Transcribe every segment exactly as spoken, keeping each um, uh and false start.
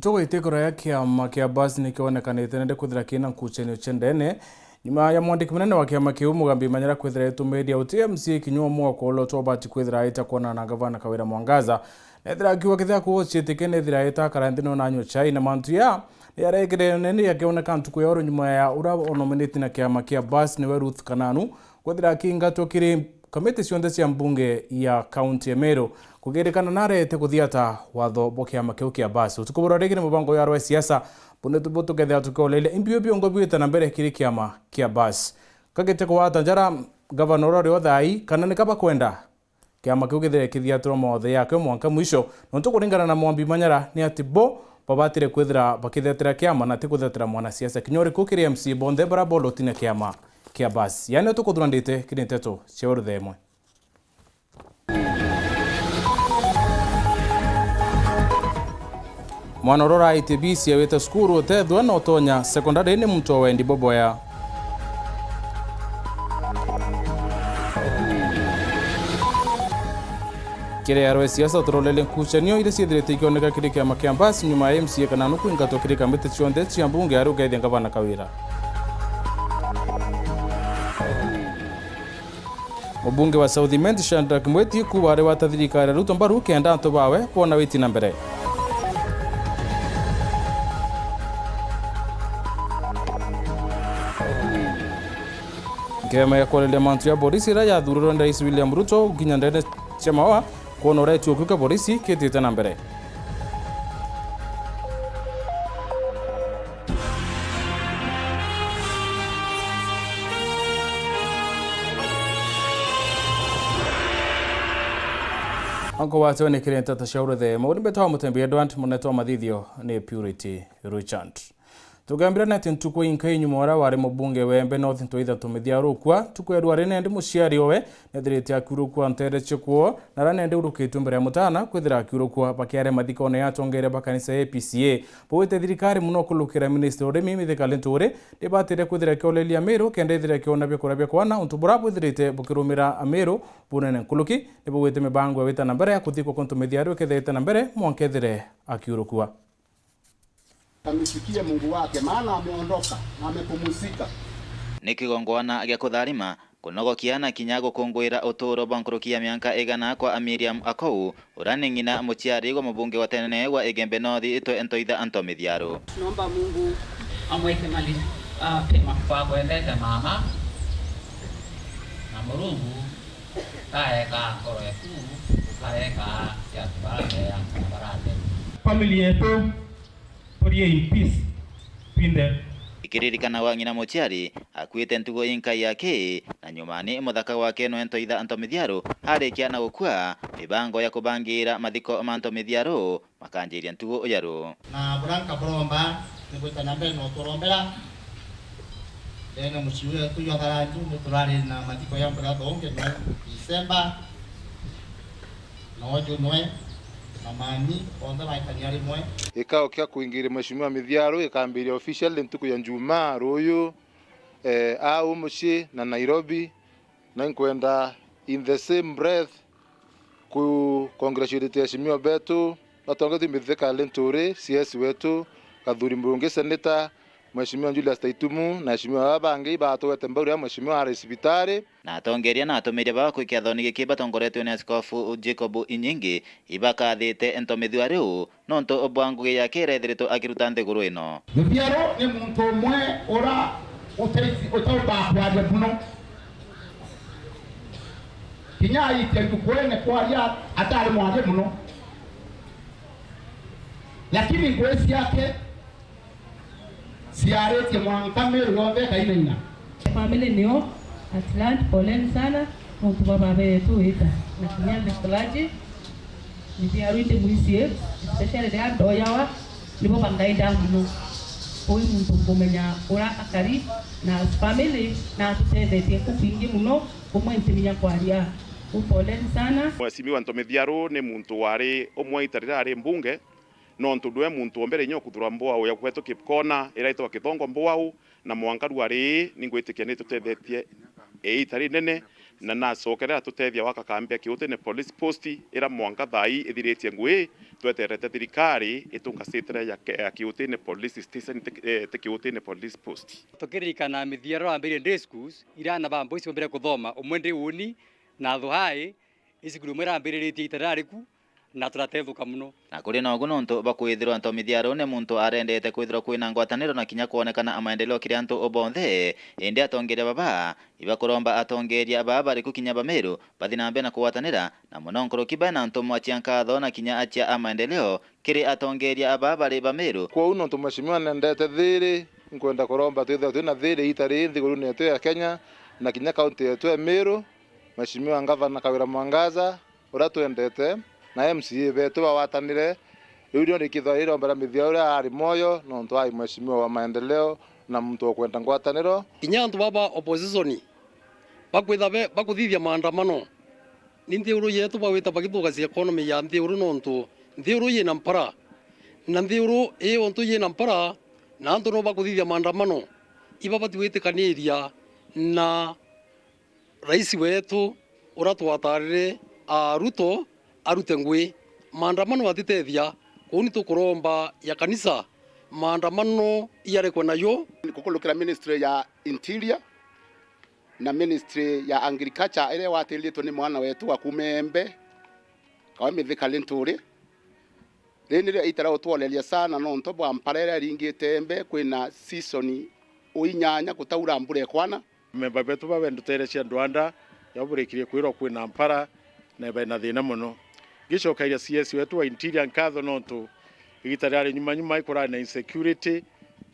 Tugwite kuraya kiama kia Bus ni kionekanite nende kwithira kina nkuchanio cia ndene, nyuma ya mwandiki munene wa kiama kiu Mugambi Manyara kwithira etumiria uti M C A kinya umwe wa kwolotwa ubati kwithira aita kwonana na Gavana Kawira Mwangaza. Nethira akiuga kethira kuuga ciitike nethira aita akara nthi nona anywe chai na mantu ya ni arekire nene yakioneka ntuku ya oro nyuma ya ura onominiti na kiama kia Bus niwe Ruth Kananu kwithira akingatwa kiri kamiti cionthe cia mbunge ya kaunti ya Meru, kugirikana narete kuthiata watho bwa kiama kiu kia Bus. Utuku bura ringi ni mubango ya rwa siasa, bune tu-, butukethira tukioleria imbi biongo biwite na mbere kiri kiama kia Bus. Kagite kugwata njara gavana uria uri o thai, kana ni kaba kwenda kiama kiu kithire kithiatirwa mawatho yakio mwanka mwisho, nontu kuringana na Mwambi Manyara ni ati bo babatire kwithira bakithetera kiama na ti kuthetera mwanasiasa kinya uriku kiri M C A bonthe bara boloti na kiama kia Bus. Yani tukuthura ndite kiri nteto cia uruthemwe. Mwana uria uraitie bisi awite cukuru utethwa na utonya sekondari ni muntu o wendi boboya. Kiri arwe siasa turolele nkuchanio iria ciithirite ikioneka kiri kiama kia Bus nyuma ya M C A Kananu kwingatwa kiri kamiti cionthe cia mbunge ari ugethia Gavana Kawira. Mubunge wa South Imenti Shadrack Mwiti kuuga ari wata thirikari ya Ruto mbaru kenda antu bawe boona witi na mbere. Nkema ya kwareria mantu ya borisi iria yathurirwe ni Rais William Ruto gukinya ndene cia mawa kwona uria ituo kiu kia borisi kitite na mbere. Anko watewe ni kiri nteto cia uruthemo, uri mbeta wa Mutembi Edward, munetwa mathithio ni Purity Richard. Tugambira ni ati ntuku inkai nyuma uria wari mubunge wa Embe North Ntwaitha Ntomithiarukua, ntuku ya rwari nendi muciari owe nethirite akiurukua ntere cia kwoo, na aria nendi urukitue mbere ya mutana kwithira akiurukua bakiaria mathikone ya atongeria ba kanisa ya A P C A. Bugwite thirikari muno kulukira ministry urimi Mithika Linturi nibatire kwithira kioleria Amiru kenda ithire kiona biakuria bia kwana untu bura bwithirite bukirumira Amiru bunene nkuruki. Nibugwite mibango ya wita na mbere ya kuthikwa kwa Ntomithiaru ikethirite na mbere mwanka ethire akiurukua. Amsikie Mungu wake, maana ameondoka na amepumzika. Ni kigongwana gia kutharima, kunogokia na kinya gukunguira utuuro bwa nkuruki ya mianka igana kwa Miriam Akou, uria ni ng'ina muciari wa mubunge wa tene wa Igembe North, itwe Ntoitha Anto Mithiaru. Tunaomba Mungu amweke mali pema. Kwa kwendete mama na Murungu, kaeka ngoro eku, areka cia kubarathe ya kubarathe. Family yetu turie in peace, twinde. Ikiririkanagwa ng'ina muciari akuite ntugo inkai yake, na nyumani muthaka wake nwe Ntoitha Anto Mithiaru arikia na gukua, mibango ya kubangira mathiko ma Anto Mithiaru makanjiria ntugo ya ru. Na buria nkaburomba ni gwita na mbere na uturombera. Ndene mucii wetu jwa Tharanju ni turari na mathiko ya mbura thonge nwe December. Noju nwe na mami, onthe baikania rimwe. Gikao kia kuingiria Mheshimiwa Mithiaru gikambiria officially ntuku ya Njumaa ruuyu, eh, au mucii na Nairobi. Na inkwenda in the same breath ku congratulate Mheshimiwa betu, batongetwe Mithika Linturi, C S wetu, Kathuri Murungi Senator, Mheshimiwa Julius Taitumu na aheshimiwa baba bangi ibatugwete mbaru ya Mheshimiwa ari cibitari. Na atongeria na atumiria ba kwi kiathoni giki batongoretwe ni Askofu Jacob Inyingi ibakathite Nto Mithiaru nontu bwa ngugi yake iria ethiritwe akiruta nthiguru ino. Mithiaru ni muntu umwe ura utaithi-, utaumbaga kwaria muno. Kinya aitia njukwene kwaria atari mwaria muno. Lakini ngugi ciake ciaritie mwanka Meru yonthe ikainaina. Family nio at large, poleni sana nontu bwa baba yetu wita na kinya the clergy. Mithiaru indi mwisi, especially riria ndoyawa, nibo bangaida muno. Ui muntu nkumenya ura akari na family na atutethetie kukwingi muno, kumwe ntimenya kwaria. Upoleni sana. Mheshimiwa Nto Mithiaru ni muntu wari umwe ita riria ari mbunge, nontu ndwe muntu o mbere inya ukuthura mbwau ya kwetu Kipkona, iraitwa Kithongo mbwau, na mwanka rwari ningwitikia nitutethetie iita rinene Na nacokere atutethia gwaka kambi ya Kiutine Police Post, ira mwanka thaa ii ithiritie ngugi, tweterete thirikari itungasitire ya ke-, ya Kiutine Police Station, ti, eh, ti Kiutine Police Post. Tukiririkana mithiaro yambirie day schools, ira aana ba boys bombire kuthoma, umwe ndi uni na Thuhai, icukuru imwe irambiriritie itarariku, na turatethũka mono. Na kuri na ugu nontu bwa kwithirwa nto mithiarune muntu arendete kwithirwa kwina ngwataniro na kinya kwonekana a maendeleo kiri antu bonthe, indi atongeria baba ibakuromba atongeria baa bariku kinya Bamiru bathi na mbere na kugwatanira, na mono nkuruki bena ntumwa cia nkatho na kinya acia a maendeleo kiri atongeria baa bari Bamiru. Kwou nontu mheshimiwa nendete thiri, nkwenda kuromba twithirwe twina thiri iita riri nthigurune yetu ya Kenya na kinya kaunti yetu ya Miru, Mheshimiwa Ngavana Kawira Mwangaza, uria twendete, na M C A betu bagwatanire. Riu nio rikithwa rirombera mithia uria ari mwoyo, nontu ai mheshimiwa wa maendeleo na muntu ukwenda ngwataniro. Kinya antu baba opposition bakwitha be-, bakuthithia maandamano, ni nthiguru yetu bagwita bagithukacia economy ya nthiguru, nontu nthiguru yina mpara, na nthiguru ii untu yina mpara, na antu no bakuthithia maandamano, ibabati gwitikaniria na Rais wetu uria twatarire, a, Ruto arute ngugi. Maandamano atitethia, kuu ni tukuromba ya kanisa, maandamano ijarekwe nayo. Kukurukira ministry ya Interior na ministry ya Agriculture iria igwatiriritwe ni mwana wetu wa kuuma Embe, kawe Mithika Linturi. Riri nirio itara utworeria sana nontu bwa mpara iria iringite Embe, kwina season o inyanya kutaura mbura ikwana. Memba betu babenduteere cia ndwanda, yabo burikirie kwirwa kwina mpara na bena thina mono. Ngicokeria C S wetu wa Interior nkatho nontu igita riari nyuma nyuma ikurari na insecurity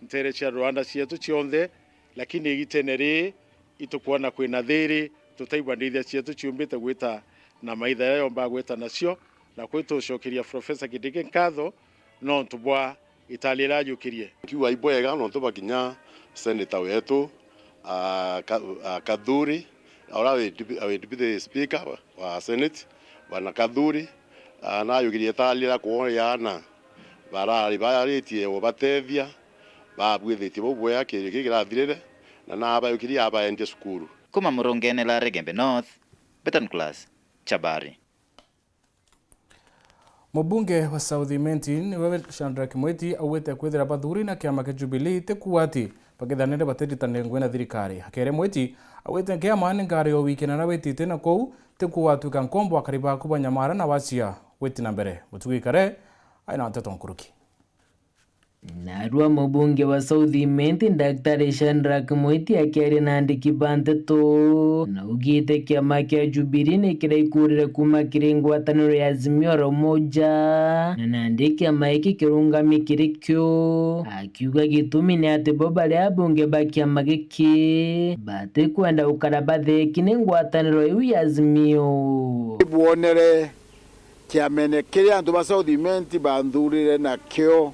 nteere cia ndwanda cietu cionthe, lakini igitene riri itukwona kwina thiri, tutaigua ndithia cietu ciumbite gwita na maitha jaria yombaga gwita nacio, na kwi tucokeria Professor Kindiki nkatho nontu bwa itali riria ajukirie. Nkiuga ibwega nontu bwa kinya senator wetu, ah, Ka-, ah, Kathuri, uria wi depu-, wi deputy speaker wa senate, bwana Kathuri, ah, najukirie itali riria kuoya aana barari baritie ubatethia, babwithitie bau bwega kiri kii kirathirire, na nabajukirie abaendia cukuru. Kuma Murungene la Regembe North, Betan Class, Chabari. Mubunge wa South Imenti niwe Shadrack Mwiti augite kwithira bathuri na kiama kia Jubilee ti kuuga ati bakithanire batiritanire ngugi na thirikari. Akere Mwiti augite kiama ni ngari ya wiki na aria witite na kou ti kuuga atwika nkombo akari baku banyamara na wacia gwiti na mbere. Mutugi Kare aina nteto nkuruki. Narua mubunge wa South Imenti, Daktari Shadrack Mwiti akiaria na andiki ba nteto, naugite kiama kia Jubilee ni kiraikurire kuma kiri ngwataniro ya Azimio la Umoja, na nandi kiama giki kirungami kiri kio, akiuga gitumi ni ati bo bari abunge ba kiama giki batikwenda gukara batheki ni ngwataniro iu ya Azimio. Bwonere kiamene kiria antu ba South Imenti banthurire nakio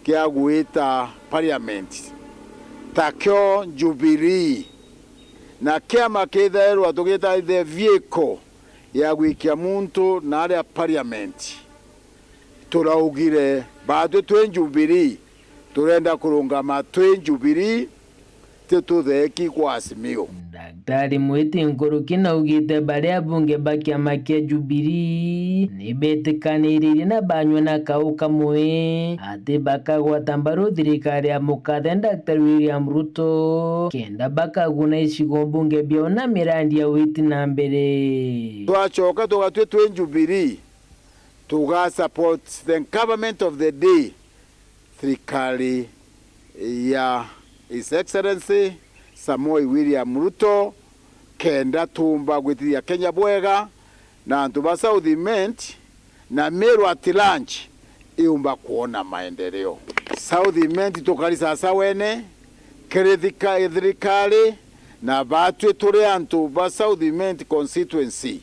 kia gwita parliament, takio Jubilee, na kiama kithairwa tugita the vehicle ya gwikia muntu naria parliament. Turaugire, batwi twi Jubilee, turenda kurungama twi Jubilee, ti tutheki kwa Azimio. Daktari Mwiti nkuruki naugite bari abunge ba kiama kia Jubilee ni betikaniririe na banyua na kau kamwe ati bakagwata mbaru thirikari ya mukathe Daktari William Ruto kenda bakaguna icigo mbunge biao na mirandi ya witi na mbere. Twacoka tugatwi twi Jubilee, tuga support the government of the day, thirikari ya His Excellency Samoei William Ruto, kenda tuumba gwitithia Kenya bwega, na antu ba South Imenti na Meru at large iumba kwona maendeleo. South Imenti tukari sasawene kiri thika-, thirikari, na batwi turi antu ba South Imenti constituency,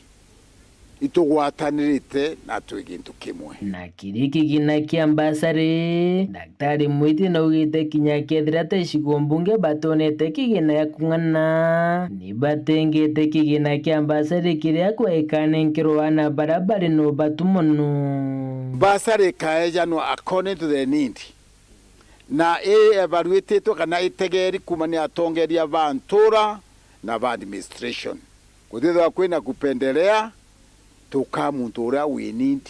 itugwatanirite na twi gintu kimwe. Na kiri kigina kia mbasari, Daktari Mwiti naugite kinya kethira ta icigo mbunge batonete kigina gia kung'ana, ni batengete kigina kia mbasari kiria kwaikane nkirwa na bara bari no batu mono. Mbasari ikaejanwa according to the need, na i evaluatitwe kana itegeri kuma ni atongeria ba ntura na ba administration. Gutithirwa kwina kupendelea, tukaa muntu uria we need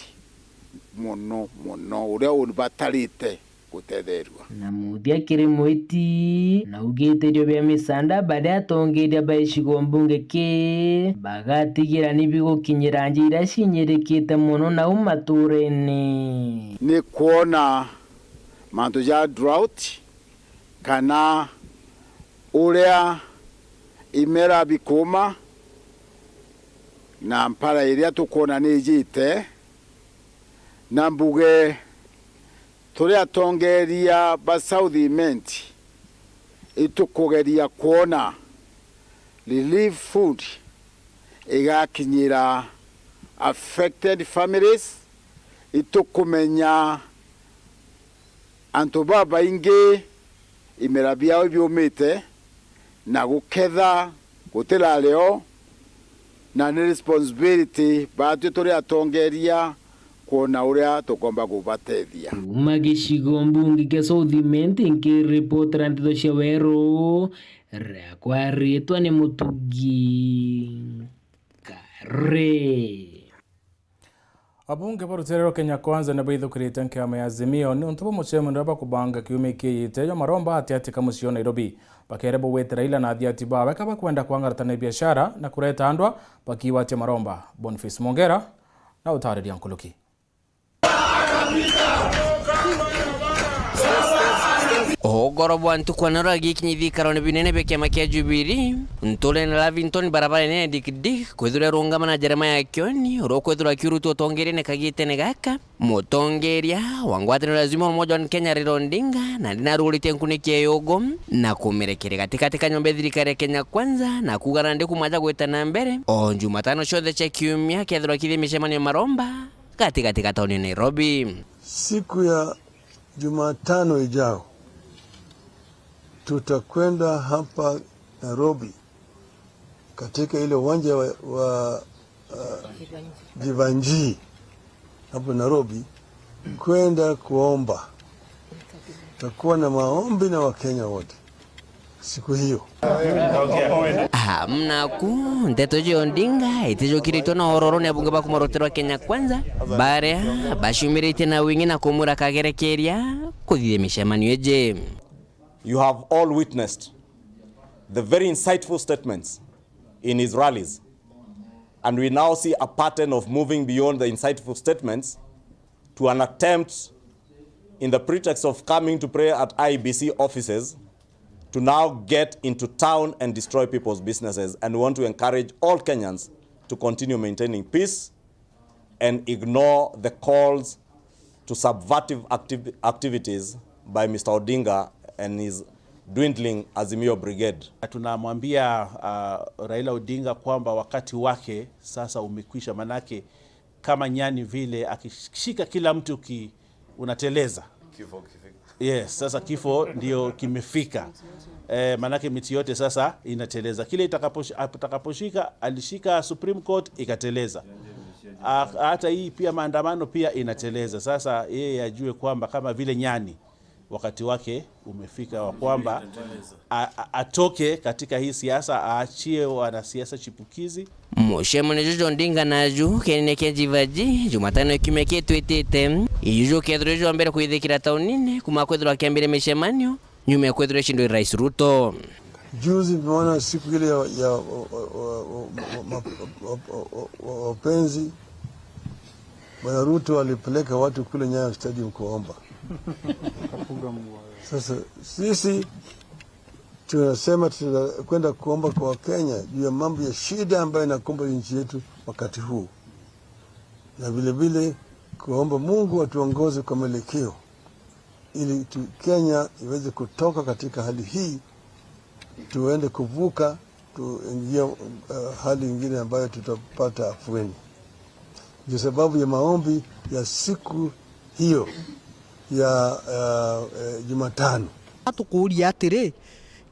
mono mono, uria ubatarite gutetherua. Na muthia kiri mwiti, na ugitirio bia misanda baria atongeria ba icigo mbunge ki bagatigira ni bigukinyira nja iria cinyirikite mono nau maturene. Ni kwona mantu ja drought, kana uria imera bikuuma, na mpara iria tukwona ni ijite, na mbuge turi atongeria ba South Imenti, itukugeria kwona relief food igakinyira affected families, itukumenya antu babaingi imera biao biumite, na guketha gutirario, na ni responsibility baatwi turi atongeria kwona uria tukomba kubatethia. Kuuma gicigo mbunge kia South Imenti, nkiripotera nteto cia Weru, riakwa ritwa ni Mutugi Kare. Abunge ba rutere rwa Kenya Kwanza ni baithukirite nkama ya Azimio niuntu bwa mucemanio uria bakubanga kiumia kiijite jwa maromba atiati ka mucii o Nairobi. Bakeere bugwite Raila na athiati bawe ka bakwenda kwangaratana biashara na kureta andwa bakigwatia maromba. Boniface Mongera na utariria nkuruki. Ugoro bwa ntuku ya noro agikinyithia ikarone binene bia kiama kia Jubilee, nturene Lavington, barabara nene Dik Dik, kwithirwa irungama na Jeremiah Kioni, uria ukwithirwa akiurutwa utongeeriene kagitene gaka. Mutongeeria wa ngwataniro ya Azimio la Umoja wa Kenya, Raila Odinga, nandi naruguritie nkuniki ya yugo na kumirekeria gatigati ka nyomba ya thirikari ya Kenya Kwanza, na kuuga nandi kumaja gwita na mbere o Jumatano cionthe cia kiumia kethirwa kithii micemanio ya maromba gatigati ga tauni ya Nairobi. Siku ya Jumatano ijao, tutakwenda hapa Nairobi, katika ile uwanja wa, wa, uh, Jivanjii hapo Nairobi, kwenda kuomba. Tutakuwa na maombi na Wakenya wote siku hiyo. Amnaku, nteto cia Odinga itijukiritwe na ororo ni abunge ba kuma rutere rwa Kenya Kwanza, baria baciumiritie na wingi na kumwira kagerekeria kuthithia micemanio iji. You have all witnessed the very insightful statements in his rallies, and we now see a pattern of moving beyond the insightful statements to an attempt, in the pretext of coming to pray at I E B C offices, to now get into town and destroy people's businesses. And we want to encourage all Kenyans to continue maintaining peace and ignore the calls to subversive activ-, activities by Mister Odinga and his dwindling Azimio Brigade. Tunamwambia, uh, Raila Odinga kwamba wakati wake sasa umekwisha, manake kama nyani vile akishika kila mtu ki-, unateleza. Kifo kifika. Yes, sasa kifo ndio kimefika. Eh, manake miti yote sasa inateleza. Kile itakaposh-, atakaposhika, alishika Supreme Court, ikateleza. A-, hata hii pia maandamano pia inateleza. Sasa yeye ajue kwamba kama vile nyani, wakati wake umefika wa kwamba a-, a-, atoke katika hii siasa, aachie wanasiasa chipukizi. Mucemanio juju Odinga naju kienene kia Jivanjii Jumatano kiumia kitwitite, ijuju kethirwa jwa mbere kwithikira taunine kuma kwithirwa akiambire micemanio nyuma ya kwithirwa icindwe ni Rais Ruto. Juzi nimeona siku ile ya, ya, wa, wa, wa, wa, ma-, wa, wa, wa, wapenzi, Bwana Ruto alipeleka watu kule Nyayo Stadium kuomba. Sasa sisi tunasema tunakwenda kuomba kwa Wakenya juu ya mambo ya shida ambayo inakumba nchi yetu wakati huu, na vile vile kuomba Mungu atuongoze kwa mwelekeo ili tu-, Kenya iweze kutoka katika hali hii, tuende kuvuka, tuingie, uh, hali ingine ambayo tutapata afueni. Ndio sababu ya maombi ya siku hiyo ya, uh, uh, Jumatano. Tukuuria atiri,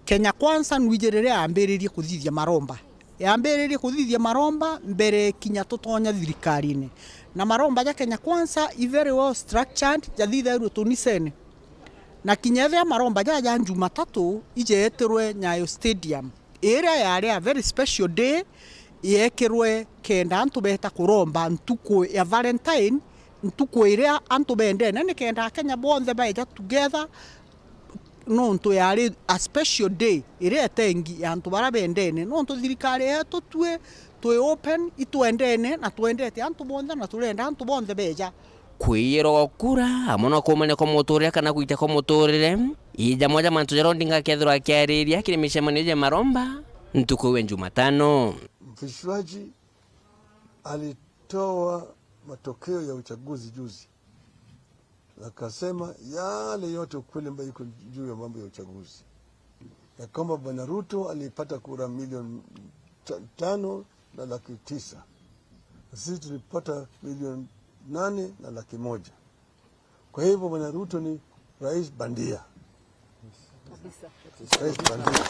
Kenya Kwanza nwiji riria yambiririe kuthithia maromba? Yambiririe kuthithia maromba mbere kinya tutonya thirikarine. Na maromba ja Kenya Kwanza i very well structured, jathithairwe tunicene. Na kinya ethira maromba jaja ja Jumatatu ijeetirwe Nyayo Stadium, iria yari a very special day, Yeekirwe kenda antu beeta kuromba ntuku ya Valentine, ntuku iria antu bendene, nikenda Akenya bonthe baeja together, nontu yari a special day iria etengi ya antu baria bendene, nontu thirikari yeetu tui twi open, itwendene na twendete antu bonthe na turenda antu bonthe beeja. Kwiyirwa gwa kura amwe no kuumania kwa muturire kana gwita kwa muturire, ii jamwe ja mantu jaria Odinga akeethirwa akiariria kiri micemanio ja maromba ntuku iu ya Jumatano. Mfichuaji alitoa matokeo ya uchaguzi juzi, akasema yale yote ukweli ambayo iko juu ya mambo ya uchaguzi, ya kwamba Bwana Ruto alipata kura milioni ta-, tano na laki tisa, na sisi tulipata milioni nane na laki moja. Kwa hivyo, Bwana Ruto ni rais bandia. Rais bandia.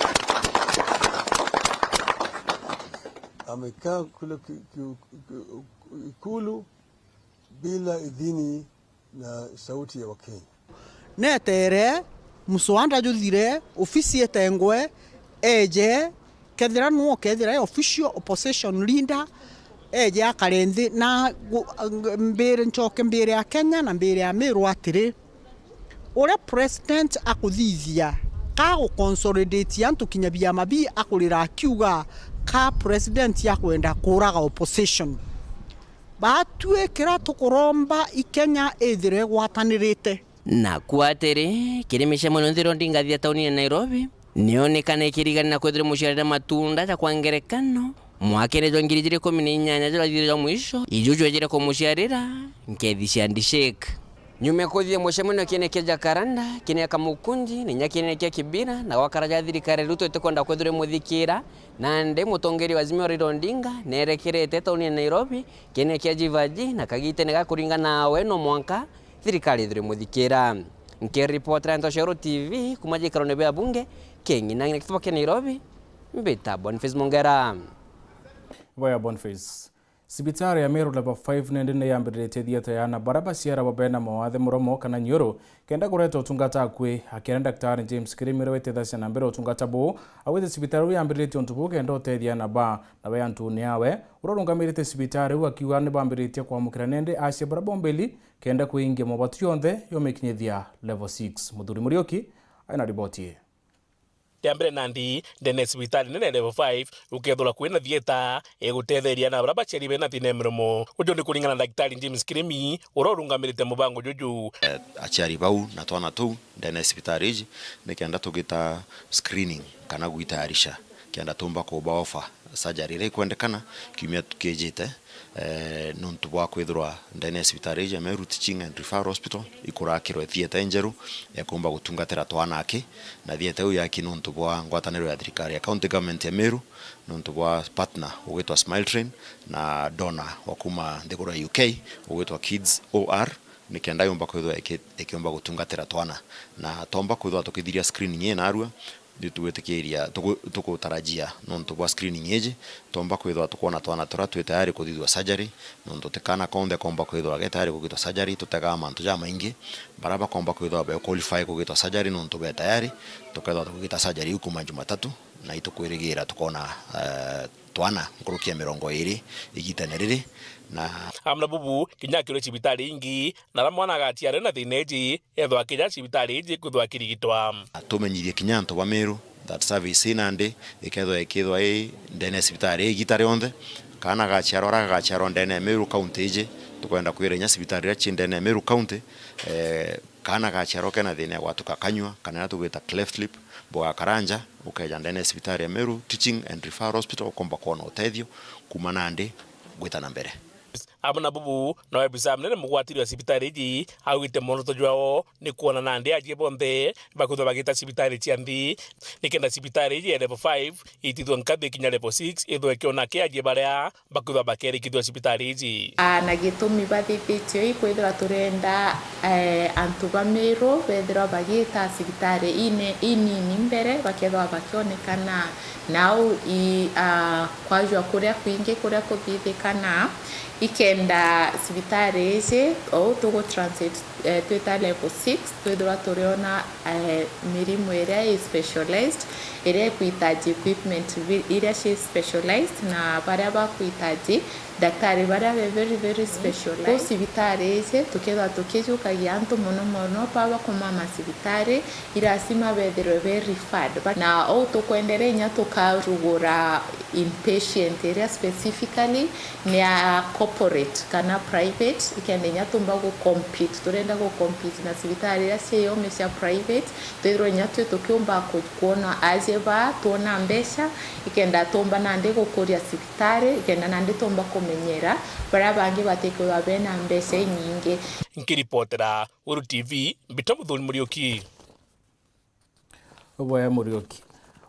Amekaa kule ki-, ki-, ki-, Ikulu bila idhini na sauti ya Wakenya. Netere, muswanda juthire, ofisi itengwe, eeje, kethira nuu ukethira e official opposition leader, eeje akare nthi na gu-, mbire, ncoke mbire Akenya na mbire Amiru atiri, uria president akuthithia, ka guconsolidate antu kinya biama bi akurira akiuga, ka president akwenda kuuraga opposition. Baatui kiria tukuromba i Kenya ithire igwatanirite. Naku atiri, kiri micemanio nthiro ndingathia tauni ya Nairobi, nionekana ikirigania na kwithirwa imuciarira matunda ja kwa ngerekano, mwakene jwa ngiri ijiri ikumi na inyanya jurathire jwa mwisho, iju jwejire kumuciarira nkethi cia handshake. Nyuma ya kuthithia mucemanio kiene kia Jacaranda, kiene kia Kamukunji, na inya kiene kia Kibera, na gwakara ja thirikari Ruto itikwenda kwithirwa imuthikira, nandi mutongeria wa Azimio Raila Odinga nerekerete tauni ya Nairobi, kiene kia Jivaji, na kagitene ga kuringana nawe no mwanka thirikari ithire imuthikira. Nkiripotera Ntoshero T V kuma giikarone bia bunge, king'ina ng'ina kitobo kia Nairobi, mbita Boniface Mongera. Boya Boniface. Cibitari ya Meru Level five nindi niyambiriritie thieta ya ana bara baciara babe na mawathe muromo kana nyiuru, kenda kureta utungata akui. Akiaria Daktari James Kirimi uria witithacia na mbere utungata buu, augite cibitari iu yambiriritie untu buu kenda utethia ana ba na be antuni awe. Uria urungamirite cibitari iu akiuga nibambiriritie kwamukira nindi acia bara bombeli kenda kwingia mobatu yonthe yomikinyithia Level six. Muthuri Muriuki aina riboti ii. Ria mbere nandi, ndene ya cibitari nene ya Level five, gukethirwa kwina thieta igutetheria na baria baciari bena thina ya miromo. Uju ni kuringana na Daktari James Kirimi, uria urungamirite mubango juju. Aciari bau na twana tuu ndene ya cibitari iji, ni kenda tugita screening kana gwitayarisha, kenda tumba kuba offer surgery iria ikwendekana kiumia kijite. Eh, nontu bwa kwithirwa ndene ya cibitari iji ya Meru Teaching and Referral Hospital ikurakirwe theatre injeru ya kumba gutungatira twana aki, na theatre iu yaki nontu bwa ngwataniro ya thirikari ya County Government ya Meru, nontu bwa partner ugwitwa Smile Train na donor wa kuma nthiguru ya U K ugwitwa Kids O R, ni kenda yumba kwithirwa iki-, ikiumba gutungatira twana, na tomba kwithirwa tukithiria screening ii narua, ni tugwitikiria, tugu-, tugutarajia nontu bwa screening iji, tomba kwithirwa tukwona twana turia twi tayari kuthithua surgery, nontu ti kana konthe komba kwithirwa ge tayari kugitwa surgery, tutegaa mantu jamaingi, baria bakomba kwithirwa be qualify kugitwa surgery nontu be tayari, tukethirwa tukigita surgery iu kuma Jumatatu, na itukwirigira tukona, eh, twana nkuruki ya mirongo iiri igitene riri, na amwe na bubu kinya akirwe cibitari ingi, na aria mwana agaciarwe na thina iji, ethwa akija cibitari iji kwithwa akirigitwa. Tumenyithie kinya antu ba Meru that service ii nandi ikethwa ikithwa i ndene ya cibitari ii igita rionthe. Kaana gaciarwa aria gagaciarwa ndene ya Meru County iji, tukwenda kwira inya cibitari iria ci ndene ya Meru County, eh, kaana gaciarwa kena thina ya gwatuka kanyua, kana iria tugwita cleft lip, bugakara nja, ukeja ndene ya cibitari ya Meru Teaching and Referral Hospital, ukomba kwona utethio kuma nandi gwita na mbere. Amwe na bubu, nawe obisa munene mugwatiri wa cibitari iji augite mworoto jwao ni kwona nandi ajie bonthe bakwithwa bagita cibitari cia nthi, nikenda cibitari iji ya level five itithwe nkathi kinya level six ithwe ikiona ki ajie baria bakwithwa bakerikithua cibitari iji. Ah, na gitumi bathithitio i kwithirwa turenda, eh, antu ba Meru bethirwa bagita cibitari ine-, inini mbere, bakethirwa bakionekana nau i, ah, kwajua kuria kwingi kuria kuthithikana, ikenda cibitari iji, ou tugu transit-, Eh, twita level six, twithirwa turiona, eh, mirimu iria i specialized, iria ikuhitaji equipment bi-, iria ci specialized, na baria bakuhitaji daktari baria be very, very specialized. Ku cibitari iji, tukethirwa tukijukagia antu mono mono, baba bakomaa macibitari, i lazima bethirwe be referred. Ba-, na ou tukwenderea inya tukarugura inpatient iria specifically ni ya corporate kana private, ikenda inya tumba gu compete, turenda gu compete na cibitari iria cie oome cia private, twithirwe inya twi tukiumba ku-, kwona aje baa, twona mbeca, ikenda tumba nandi gukuria cibitari, ikenda nandi tumba kumenyera baria bangi batikwithirwa bena mbeca inyingi. Nkiripotera Weru T V, Mbita Muthuri Muriuki. Ubwea Muriuki.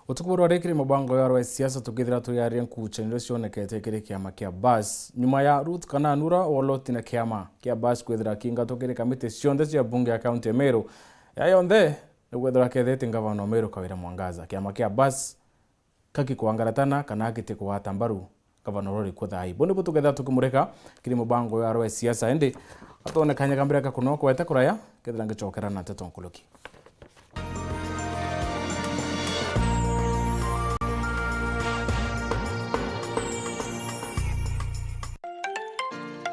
Utuku bwa rwari kiri mubango ya rwa siasa tukithira tuyariria nkuuchanio iria cionekete kiri kiama kia Bus. Nyuma ya Ruth Kananura, Oloti na kiama kia Bus kwithira kingatwa kiri kamiti cionthe cia bunge ya kaunti ya Meru, ya yonthe ni kwithirwa kethete ngavana wa Meru Kawira Mwangaza. Kiama kia Bus kakikwangaratana kana akitikugwata mbaru. Gavana Rori Kuthai. Bo nibo tukethira tukimurika kiri mubango ya rwa siasa, indi atwone kanya ka mbere ka kunokwete kuraya, kethira ngicokera na nteto nkuruki.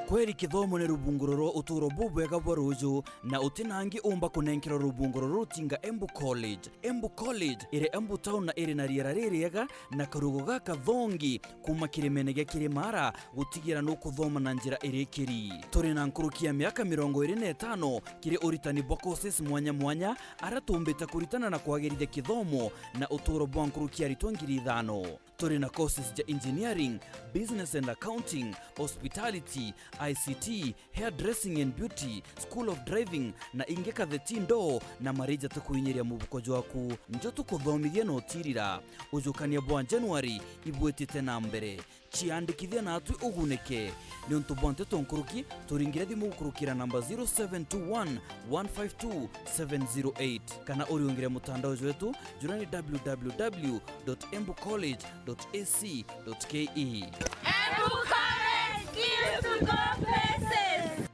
Kweri kithomo ni rubunguro rwa uturo bubwega bwa ruju, na uti nangi umba kunenkerwa rubunguro ruru tinga Embu College. Embu College iri Embu Town na iri na riera ririega na karugo gakathongi. Kuuma kirimene gia Kirimara, gutigira nukuthoma na njira irikiri. Turi na nkuruki ya miaka mirongo iri na itano kiri uritani bwa courses mwanya mwanya, aria tuumbite kuritana na kwagirithia kithomo na uturo bwa nkuruki ya aritwa ngiri ithano. Turi na courses ja engineering, business and accounting, hospitality, I C T, hairdressing and beauty, school of driving, na ingi katheti ndoo na marija tukuinyiria mubuko jwaku. Njo tukuthomithia na utirira. Ujukania bwa January ibwitite na mbere. Ciandikithia natwi ugunike. Niuntu bwa nteto nkuruki, turingire thimu gukurukira namba zero seven two one, one five two, seven zero eight, kana uriungire mutandao jwetu, jura ni W W W dot embu college dot A C dot K E. Embu College, skills to go places.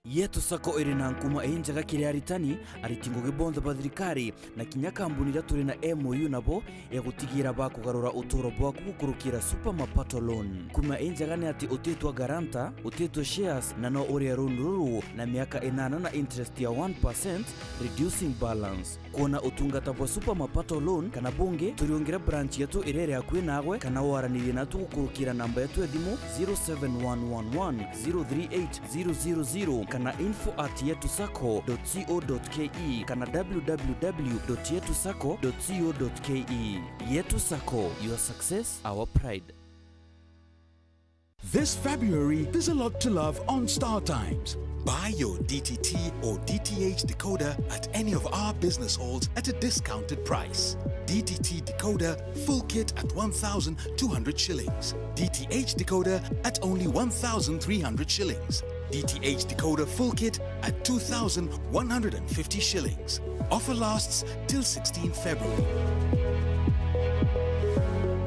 Yetu Sacco iri na nkuma injega kiri aritani, ariti ngugi bonthe ba thirikari, na kinya kambuni iria turi na M O U nabo, ya gutigira bakugarura uturo bwaku gukurukira Super Mapato Loan. Kuma injega ni ati utitwa guarantor, utitwa shares, na no urie loan ruru na miaka inana na interest ya one percent, reducing balance. Kwona utungata bwa Super Mapato Loan kana bungi, turiungire branch yetu iria iri akui naagwe, kana waranirie natu gukurukira namba yetu ya thimu zero seven one one one zero three eight zero zero zero kana info at yetu sacco dot co dot K E kana W W W dot yetu sacco dot co dot K E. Yetu Sacco, your success, our pride. This February, there's a lot to love on Star Times. Buy your D T T or D T H decoder at any of our business halls at a discounted price. D T T decoder full kit at one thousand two hundred shillings. D T H decoder at only one thousand three hundred shillings. D T H decoder full kit at two thousand one hundred and fifty shillings. Offer lasts till sixteenth February.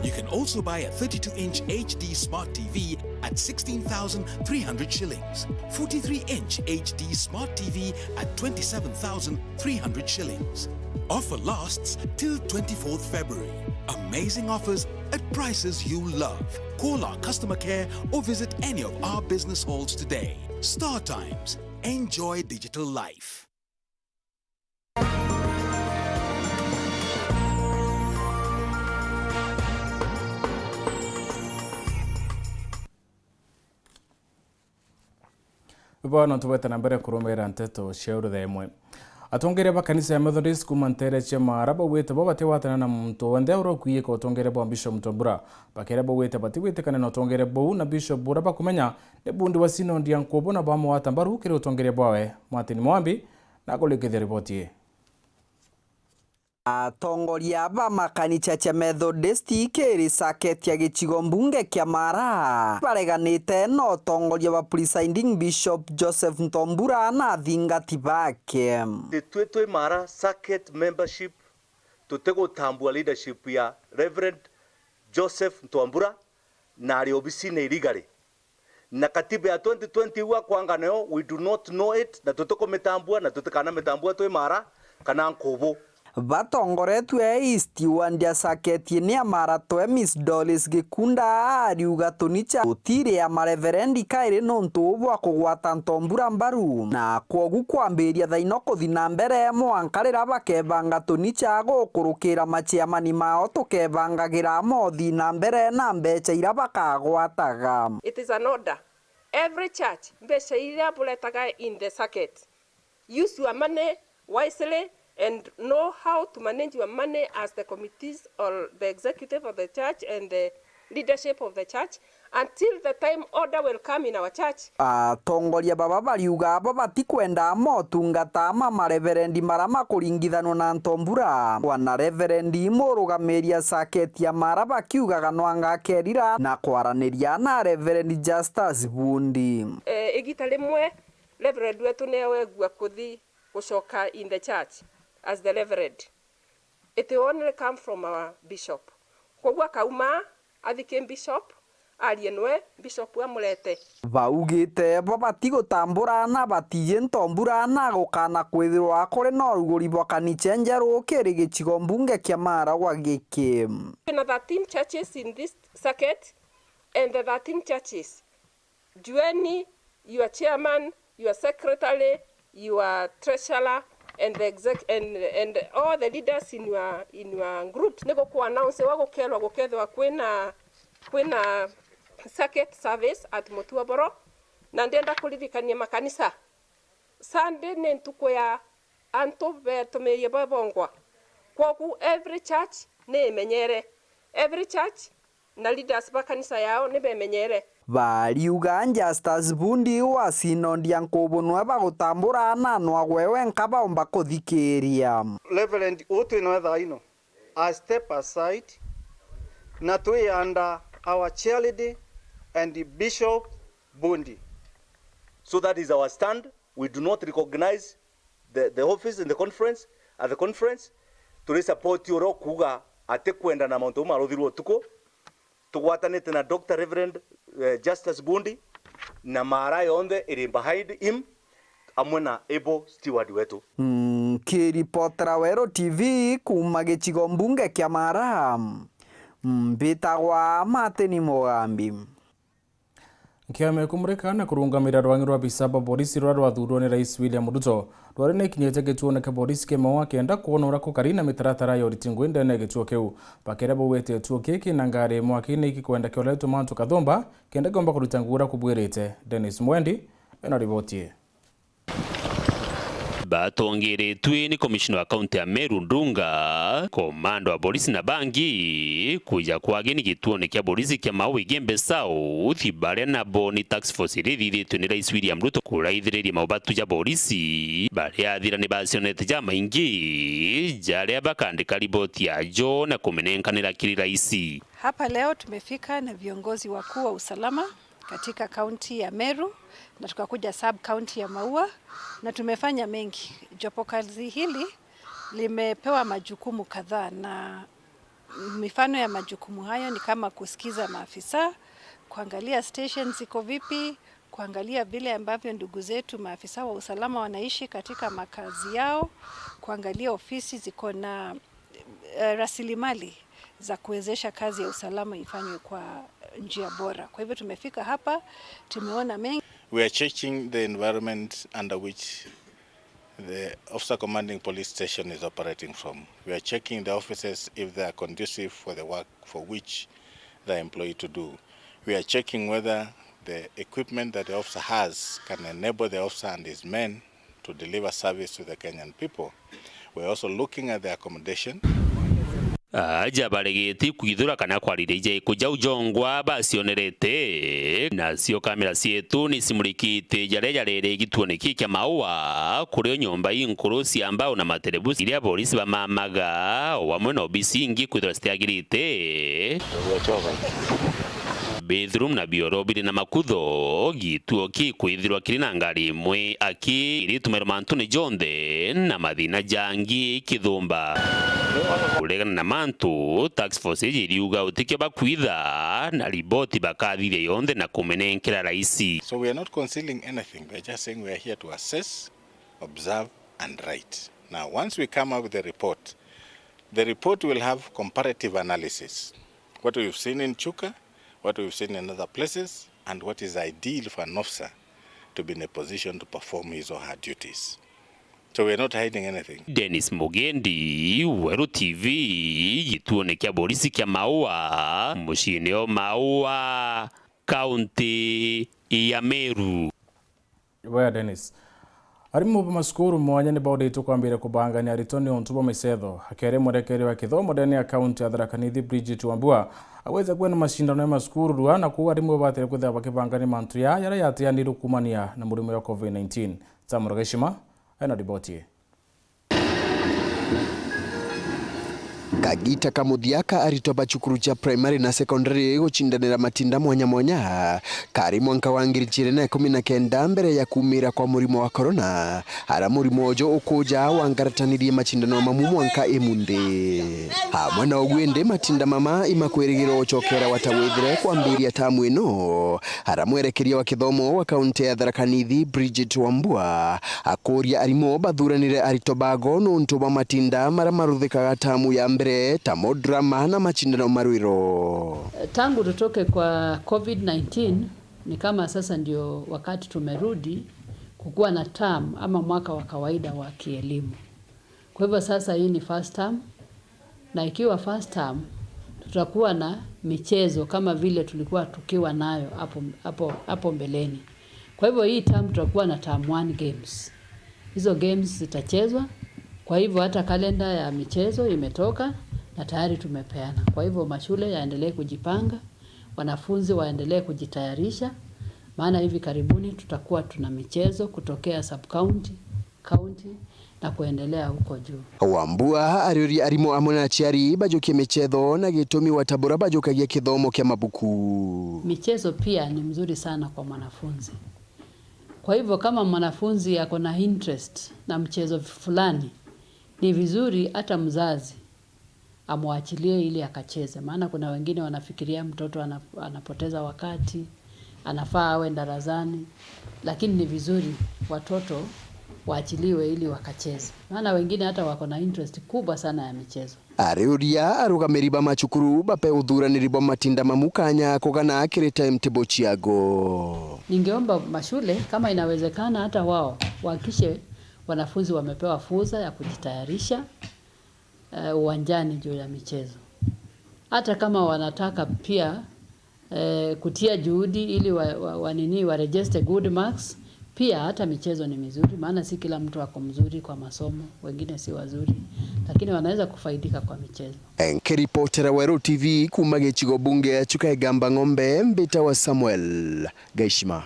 You can also buy a thirty-two inch H D smart T V at sixteen thousand three hundred shillings, forty-three inch H D smart T V at twenty-seven thousand three hundred shillings. Offer lasts till twenty-fourth February. Amazing offers at prices you love. Call our customer care or visit any of our business halls today. Star Times. Enjoy digital life. Bono tubwete na mbere kurumira nteto cia urutha imwe. Atongeria ba kanisa ya Methodist kuma ntere cia Maara baugite bo batigwatana na muntu wenthe uria ukwiika utongeria bwa Bishop Mutobura. Bakera baugite batigwitikana na utongeria buu na Bishop uria bakumenya ni bundi wa sinodi ya Nkubu na bamugwata mbaru kiri utongeria bwawe. Martin Mwambi na kurikithia riboti ii. Atongoria ba makanisa cia Methodist kiri circuit ya gicigo mbunge kia Maara bareganite na utongoria bwa Presiding Bishop Joseph Ntombura na athingati bake. Twi twi Maara circuit membership tutigutambua leadership ya Reverend Joseph Ntombura na ari obisine irigari. Na katiba ya twenty twenty iu akwanga nayo, we do not know it, na tutikumitambua na tutikanamitambua twi Mara kana nkubu. Batongoretue East Wandia Saketi ni Amara Toemis Doris Gikunda ariuga tunicha gutiri ya mareverendi kairi nontu bwa kugwata ntombura mbaru, na kwogu kwambiria thaino kuthi na mbere mwanka riria bakebanga tunicha gukurukira machiamani mao tukebangagira mothi na mbere na mbecha iria bakagwataga. It is an order. Every church, mbecha iria buretaga in the circuit, use your money wisely and know how to manage your money as the committees or the executive of the church and the leadership of the church until the time order will come in our church. Atongoria baba bariuga abo batikwenda motungata ma mareverendi mara makuringithanwa na ntombura. Bwana Reverendi murugamiria saketi ya mara bakiugaga nwanga akerira na kwaraniria na Reverendi Justus Bundi. Eh, igita rimwe Reverend wetu ni awegua kuthi gucoka in the church as the Reverend. It only come from our bishop. Koguo akauma athi ki bishop, arie nwe bishop amurete. Baugite bo batigutambura na batiji ntombura na gukana kwithirwa kuri na uruguri bwa kanicha njeru kiri gicigo mbunge kia Maragwa giki. Twina thirteen churches in this circuit and the thirteen churches Jueni, your chairman, your secretary, your treasurer, and the exec-, and, and all the leaders in your, in your groups. Ni guku announce wa gukerwa gukethwa kwina, kwina circuit service at Mutuaboro. Na ndenda kuririkania makanisa, Sunday ni ntuku ya antu betumirie bebongwa. Kwogu every church ni imenyere. Every church na leaders ba kanisa yao ni bemenyere. Bariuga Justus Bundi wa Synod ya Nkubu nwe bagutambura na nwa gwe wenka baumba kuthikiria. Reverend uu twi nawe thaa ino, I step aside na twi under our chairlady and Bishop Bundi. So that is our stand. We do not recognize the, the office in the conference, at the conference. Turi support uria ukuuga atikwenda na mauntu mau maruthirwe utuku. Tugwatanite na Doctor Reverend, eh, Justus Bundi na Mara yonthe iri behind him, amwe na able steward wetu. Nkiripotera Weru T V kuuma gicigo mbunge kia Mara, mbitagwa Martin Mugambi. Kiama ya kumurika na kurungamira rwang'i rwa abisa ba borisi ruria rwathuurwe ni Rais William Ruto rwari nikinyite gituone kia borisi kia Maua kenda kwona uria kukari na mitaratara ya uriti ngui ndene ya gituo kiu. Bakiria baugite gituo kiki na ngari mwaki ni ikikwenda kioletwe mantu kathumba kenda kiomba kuruta ngugi uria kubwirite. Dennis Mwendi ena riboti ii. Batongeretue ni komishina wa kaunti ya Meru Ndunga, komanda wa polisi na bangi, kuja kwa ageni gituone kia polisi kia Maua Igembe South, baria nabo ni task force iria ithithitue ni Rais William Ruto kuraithiriria maubatu ja polisi, baria athira ni bacionete jamaingi, jaria bakandika riboti yajo na kuminenkanira kiri rais. Hapa leo tumefika na viongozi wakuu wa usalama katika kaunti ya Meru na tukakuja sub county ya Maua na tumefanya mengi. Jopo kazi hili limepewa majukumu kadhaa na mifano ya majukumu hayo ni kama kusikiza maafisa, kuangalia stations ziko vipi, kuangalia vile ambavyo ndugu zetu maafisa wa usalama wanaishi katika makazi yao, kuangalia ofisi ziko na eh, rasilimali za kuwezesha kazi ya usalama ifanywe kwa njia bora. Kwa hivyo tumefika hapa, tumeona mengi. We are checking the environment under which the officer commanding police station is operating from. We are checking the offices if they are conducive for the work for which they are employed to do. We are checking whether the equipment that the officer has can enable the officer and his men to deliver service to the Kenyan people. We're also looking at the accommodation. Aja baregete kwithura kana kwariria ija iku jau jongwa bacionerete, nacio kamera cietu ni cimurikite jaria jarere gituone kii kia Maua, kurio nyomba inkuru cia mbao na materebusi iria borisi bamamaga, o amwe na obisi ingi kwithirwa citiagirite. Bithroom na bioro biri na makutho, gituo kikwithirwa kiri na ngari imwe aki iritumirwa mantune jonthe na mathina jangi kithumba. Kuregana na mantu, task force iji iriuga utikio bakwitha na riboti bakathithia yonthe na kuminenkera raisi. So we are not concealing anything, we are just saying we are here to assess, observe and write. Now, once we come up with the report, the report will have comparative analysis. What we've seen in Chuka, what we've seen in other places, and what is ideal for an officer to be in a position to perform his or her duties. So we are not hiding anything. Dennis Mugendi, Weru T V, gituone kia borisi kia Maua, muciine o Maua, kaunti ya Meru. Bwega Dennis. Arimu ba macukuru mwanya ni baurite kwambire kubangania aritwa ni untu bwa micetho. Akere mwerekeria wa kithomo ndene ya kaunti ya Tharaka Nithi Bridget Wambua agwete kwina macindano ya macukuru rua na kuu arimu babatire kwithira bakibangania mantu ya yaria yateanirwe kumania na murimo ya covid nineteen. Samuel Gashima ena riboti ii. Kagita ka muthia ka aritwa ba cukuru cia primary na secondary gucindanira matinda mwanya mwanya kari mwanka wa ngiri ijiri na ikumi na kenda mbere ya kumira kwa murimo wa corona, ara murimo uju ukuja wangaratanirie macindano mamu mwanka imunthi. Amwe na ugu indi, matinda mama imakwirigirwa gucokera wata withire kwambiria tamu ino, ara mwerekeria wa kithomo wa kaunti ya Tharaka Nithi Bridget Wambua akuria arimu bathuranire aritwa bago nuntu bwa matinda maria maruthikaga tamu ya mbere ta mo drama na macindano ma rwiro. Tangu tutoke kwa covid nineteen, ni kama sasa ndio wakati tumerudi kukuwa na term ama mwaka wa kawaida wa kielimu. Kwa hivyo sasa hii ni first term, na ikiwa first term, tutakuwa na michezo kama vile tulikuwa tukiwa nayo hapo, hapo, hapo mbeleni. Kwa hivyo hii term tutakuwa na term one games. Hizo games zitachezwa, kwa hivyo hata kalenda ya michezo imetoka na tayari tumepeana. Kwa hivyo mashule yaendelee kujipanga, wanafunzi waendelee kujitayarisha, maana hivi karibuni tutakuwa tuna michezo kutokea sub-county, county na kuendelea huko juu. Wambua ariuria arimu amwe na aciari bajukie michetho na gitumi wata bura bajukagia kithomo kia mabuku. Michezo pia ni mzuri sana kwa mwanafunzi. Kwa hivyo kama mwanafunzi ako na interest na mchezo fulani, ni vizuri hata mzazi amwachilie ili akacheze, maana kuna wengine wanafikiria mtoto ana-, anapoteza wakati, anafaa awe darasani, lakini ni vizuri watoto waachiliwe ili wakacheze, maana wengine hata wako na interest kubwa sana ya michezo. Ariuria arugamiri ba macukuru bape uthuraniri bwa matinda mamu kanya kugana kiri timetable ciago. Ningeomba mashule, kama inawezekana, hata wao wahakikishe wanafunzi wamepewa fursa ya kujitayarisha eh, uwanjani juu ya michezo. Hata kama wanataka pia eh, kutia juhudi ili wa, wa, wa nini, wa register good marks, pia hata michezo ni mizuri, maana si kila mtu ako mzuri kwa masomo, wengine si wazuri, lakini wanaweza kufaidika kwa michezo. Nkiripotera Weru T V kuma gicigo bunge ya Chuka Igamba Ng'ombe, mbitawa Samuel Gaishima.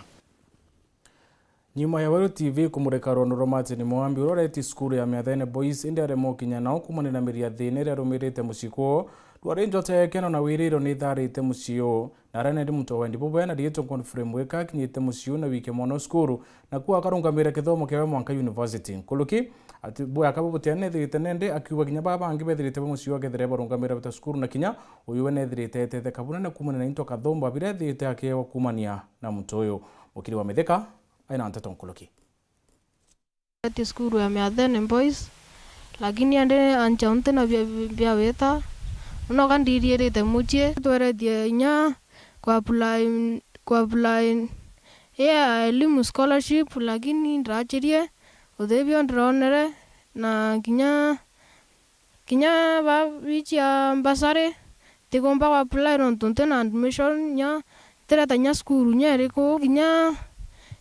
Nyuma ya Weru T V kumurika rwondo rwa Martin Mwambi, uria uretie cukuru ya Miathene Boys, indi aremwa gukinya nao kumanira miria thina iria arumirite mucii kwoo, rwari njota ya gikeno na wiriro nitharite mucii uu. Na aria nari muntu wa wendi bubwe na riitwa Godfrey Mwika akinyite mucii uu na wikia mwana uu cukuru, na kuo akarungamira kithomo kiawe mwanka university. Nkuruki ati bwaka bubutiani nethirite nende, akiuga kinya baa bangi bethirite ba mucii uu akethira barungamira bata cukuru, na kinya uyu we nethirite etetheka bunene kumanira into kathumba biria ethirite akiewa kumania na muntu uyu. Mukiri wa Mithika aina nteto nkuruki. Ati cukuru ya Miathene Boys, lakini andi ancha unti na bia, bia wita, unoka ndiriirite mucii. Tweretie inya ku apply, ku apply ya elimu scholarship, lakini ndirachirie, uthibio ndironere, na kinya Kinya ba bichia mbasari, ntigomba ku apply nontu ntina admission, inya ntireta inya cukuru inya iriku, kinya,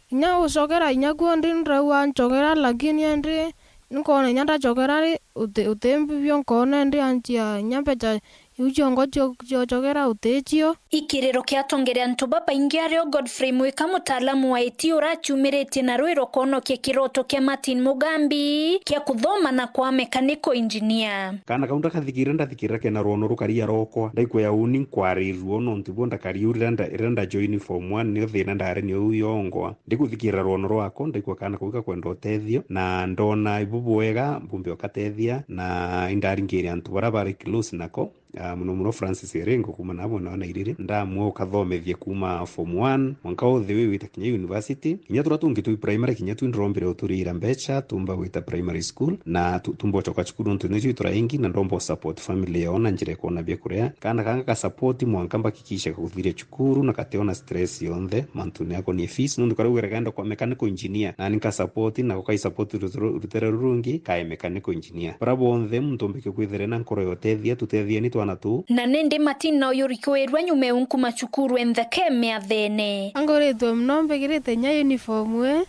kinya gucokera inya kuo ndi ndirauga ncokera, lakini indi nkoona inya ndacokera ri, uti, uti mbibio nkoona indi anchia inya mbecha iu ciongo cio-, ciocogera uticio. Ikiriro kia atongeria antu babaingi ario Godfrey Mwika, mutaalamu wa iti uraciumiritie na rwiro kwonokia kiroto kia Martin Mugambi kia kuthoma na kwa mechanical engineer. Kaana kau ndakathikirira, ndathikirira kena rwono rukari arokwa. Ndaikwa ya uni nkwarirua nontu bwo ndakari u riria nda-, riria ndajoini form one, nio thina ndari nio u yongwa. Ndikuthikirira rwono rwako, ndaikwa kaana kau gakwenda utethio, na ndona ibu bwega mbumbe ukatethia, na indaringiria antu baria bari close nako, ah, muno muno Francis Erengo kuuma na mwena wa Nairiri. Ndamua ukathomethie kuuma form one mwanka all the way wita kinya university. Kinya turia tungi twi primary, kinya twi ndirombire uturiira mbecha, tumba gwita primary school, na tu-, tumba ucoka cukuru nontu nitwi turaingi, na ndomba u support family yao na njira ya kwona bia kuria. Kaana kanga ka support mwanka mbakikisha kakuthiria cukuru na kationa stress yonthe mantune akonie fees, nontu karaugire kaenda kwa mechanical engineer, nani nka support, nako kai support rute-, rutere ruru rungi kae mechanical engineer. Baria bonthe muntu umbikie kwithira na nkoro ya utethia, tutethieni twana tuu. Na nindi Martin na uyu rikwirua nyuma eu nkuma cukuru entheke miathene. Anguritwe mono mbigirite inya uniform ii.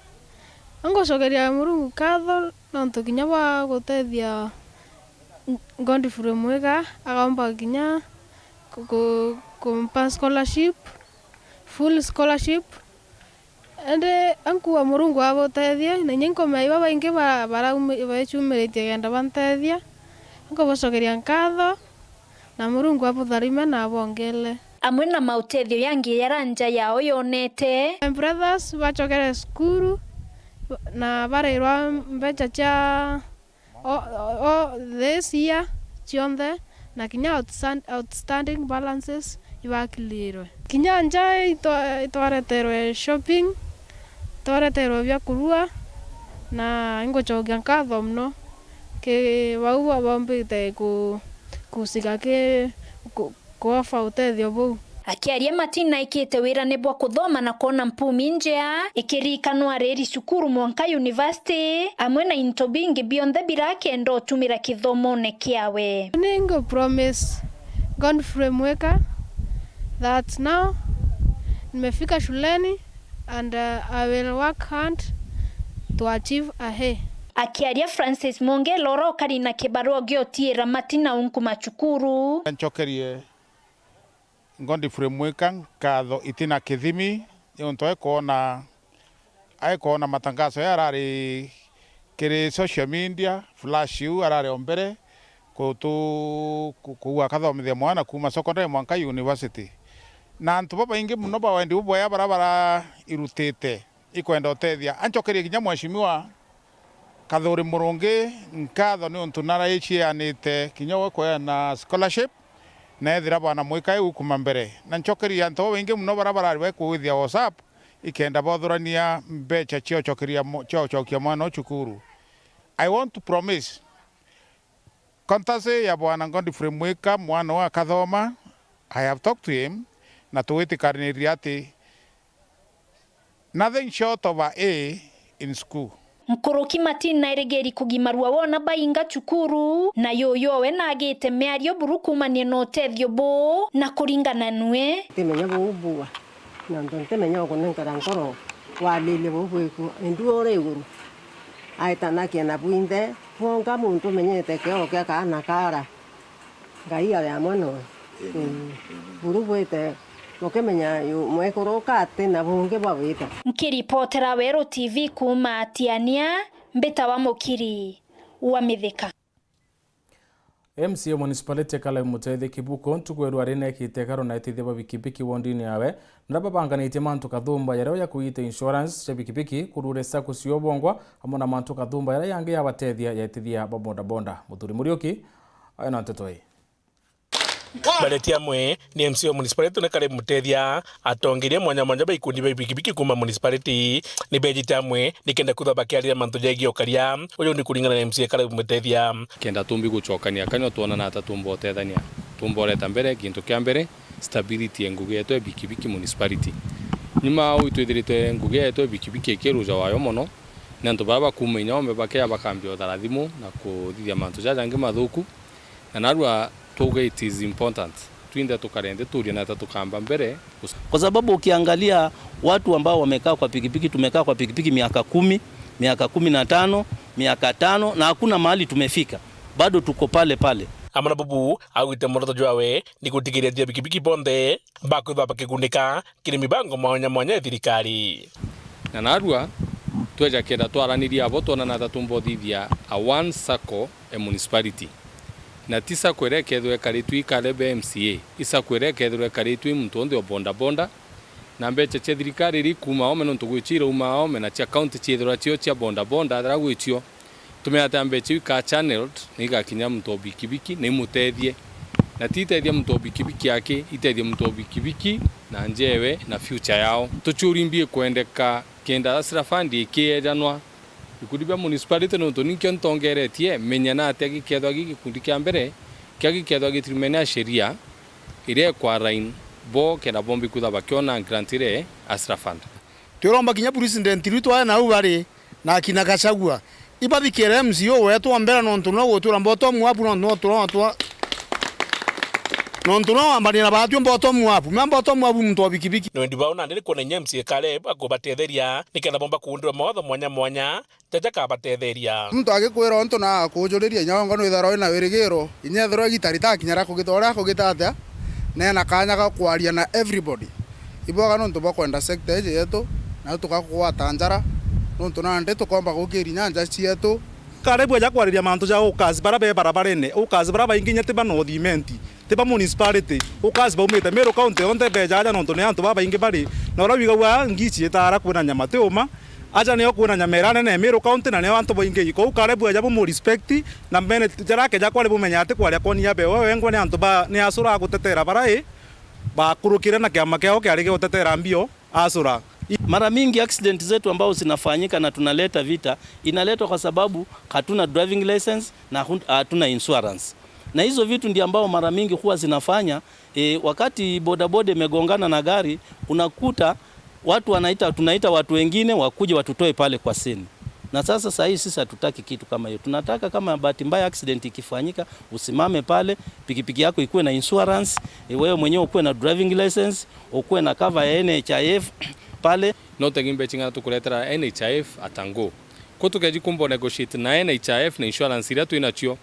Angucokeria Murungu nkatho nontu kinya bwa gutethia Godfrey Mwika, agomba kinya ku-, ku-, kumpa scholarship, full scholarship. Indi ankuga Murungu abutethie, na inya nkumea iba baingi ba-, baraumi-, becumiritie kenda bantethia. Nkubacokeria nkatho, na Murungu abutharime na abongele. Amwe na mautethio yangi yara nja yao yonete. My brothers bacokere cukuru, na barirwa mbecha cia o, o, o, this year cionthe, na kinya outstand-, outstanding balances ibakilirwe. Kinya nja itwa-, itwareterwe shopping, twareterwe bia kurua, na ingucokia nkatho mono ki bau ba-, bombite ku-, kuhusika ki ku-, kuofa utethio buu. Akiaria, Martin aikite wirane bwa kuthoma na kwona mpumi njea, ikirikanwa ariri cukuru mwanka university, amwe na into bingi bionthe bira akenda utumira kithomone kiawe. Ningu promise Godfrey Mwika that now nimefika shuleni and, uh, I will work hard to achieve ahead. Akiaria, Francis Mwongela uria ukari na kibarua gia utiira Martin na unkuma cukuru. Ncokerie Godfrey Mwika nkatho itina kithimi, niuntu aikwona, aikwona matangazo ya arari kiri social media, flash iu arari o mbere kutu-, ku-, kuua akathomithia mwana kuuma secondary mwanka university. Na antu babaingi mono ba wendi bubwea bara barairutite ikwenda utethia. Ancokerie kinya mheshimiwa Kathuri Murungi nkatho niuntu naraicianite kinya we kweana scholarship na ethira bwana Mwika iu kuma mbere. Na ncokerie antu babaingi mono bara barari bakwithia WhatsApp ikenda bothurania mbecha cia ucokeria mo-, cia ucokia mwana u cukuru. I want to promise, courtesy ya bwana Godfrey Mwika, mwana wa akathoma, I have talked to him, na tugwitikaniria ati nothing short of a A in school. Nkuruki Martin nairigiri kugimarua wona bainga cukuru, na yuyu owe nagite miario buru kuumania na utethio buu na kuringana nue. Ntimenya buu bua, nontu ntimenya ukunenkera nkoro waliirie buu bwiku, indi uria iguru aitanakia na bwinthe, bwonka muntu umenyete kioo kia kaana kara. Ngai ari amwe noe. Amen. Mm. Amen. Buru bwite bukimenya yu mwekuru uka ati na bungi bwa wita. Nkiripotera Weru T V kuuma Atiania, mbitawa Mukiri wa Mithika. M C A municipality Caleb Mutethi Kibuko ntuku ya rua rinekite karo na etithia ba bikibiki wondini yawe, na babanganitie mantu kathumba yaria ya kuita insurance cia bikibiki, kurure sacco cia ubongwa, amwe na mantu kathumba yaria yangi ya batethia ya etithia ba bodaboda. Muthuri Muriuki ayo na nteto ii. Bareti amwe ni M C A wa municipality ni Caleb Mutethia, atongeria mwanya mwanya ba ikundi ba bikibiki kuuma municipality ni bejite amwe nikenda kwithwa bakiarira mantu jegie ukaria. Uyu ni kuringana na M C A Caleb Mutethia. Kenda tumbi gucokania kanyua twonana ata tumba utethania, tumba ureta mbere gintu kia mbere stability ya ngugi yetu ya bikibiki municipality. Nyuma au itwithiritwe ngugi yetu ya bikibiki ikiruja wayo mono, ni antu baba bakuuma inya ombe bakea bakambia uthara thimu na kuthithia mantu jaja jangi mathuku. Na narua tuge it is important twinthe tukare nthi turie nata tukamba mbere. Kwa sababu ukiangalia watu ambao wamekaa kwa pikipiki, tumekaa kwa pikipiki miaka kumi, miaka kumi na tano, miaka tano, na hakuna mahali tumefika. Bado tuko pale pale. Amwe na bubu augite mworoto jwawe ni gutigiria athii a bikibiki bonthe bakwithwa bakigunika kiri mibango mwanya mwanya ya thirikari. Na narua tweja kenda twaraniria abo twonana ata tumba uthithia a one sacco e municipality. Na ti sacco iria ikethirwa ikaritue i Caleb M C A, i sacco iria ikethirwa ikaritue i muntu wonthe o bodaboda, na mbecha cia thirikari iria ikuuma oome nontu gwicio irauma oome, na cia county ciithirwa cio cia bodaboda, ethira gwicio. Tumenye ati mbecha iu ikaa channeled na igakinya muntu o bikibiki na imutethie. Na ti itethia muntu o bikibiki aki, itethia muntu o bikibiki na njewe na future yao. Tuciuri mbi ikwendeka kenda Hustler Fund ikiejanwa. Bikundi bia municipality nontu ninkio ntongeretie, menya na atia gikethwa gi gikundi kia mbere kia gikethwa gitirume na sheria iria ikwa align bo kenda bombi kwithwa bakiona grant iria Hustler Fund. Twiromba kinya president riu twae nau bari na akina Gachagua. Ibathikire M C A wetu wa mbere nontu niwe gutwira bottom up nontu niwe twa-, twa-, nontu niwe wambania na batwi bottom up. Mea bottom up muntu wa bikibiki. Nwendi bao nandi ni kwona inya M C A Caleb akubatetheria nikenda bomba kuundirwa mawatho mwanya mwanya jaja kabatetheria. Muntu agikwira untu na akujuriria inya wongo nwithagirwa wina wirigiro, inya ethirwa igita ritakinya ria kugita uria akugita atia, nena kanya ga kwaria na everybody. Ibwega nontu bwa kwenda sector iji yetu, na tukakugwata njara, nontu nandi tukomba gukiria inya nja cietu. Caleb aja kwariria mantu ja ukazi bara be barabarene, ukazi bara baingi inya ti ba North Imenti, ti ba municipality, ukazi baumite Meru County yonthe beja aja nontu ni antu babaingi bari, na uria wigagua ngici itaara kwina nyama ti uma, aja nio kwina nyama iria nene Meru County, na nio antu baingi. Kou Caleb aja bumu respect, na mbene jara akeja kwaria bumenya ati kwaria kwoni abe we wengwa ni antu ba, ni acura agutetera bara i, bakurukire na kiama kiao kiari gia gutetera mbio acura. Mara mingi accident zetu ambao zinafanyika na tunaleta vita, inaletwa kwa sababu hatuna driving license na hun-, hatuna insurance. Na hizo vitu ndio ambao mara mingi huwa zinafanya, e, wakati bodaboda imegongana na gari, unakuta watu wanaita, tunaita watu wengine wakuje watutoe pale kwa scene. Na sasa saa hii sisi hatutaki kitu kama hiyo. Tunataka kama bahati mbaya accident ikifanyika, usimame pale, pikipiki yako ikuwe na insurance, e, wewe mwenyewe ukuwe na driving license, ukuwe na cover ya N H I F pale. No tegi mbecha ing'ana tukuretera N H I F at a go. Ko tukeji kumba negotiate na N H I F na insurance iria twinacio,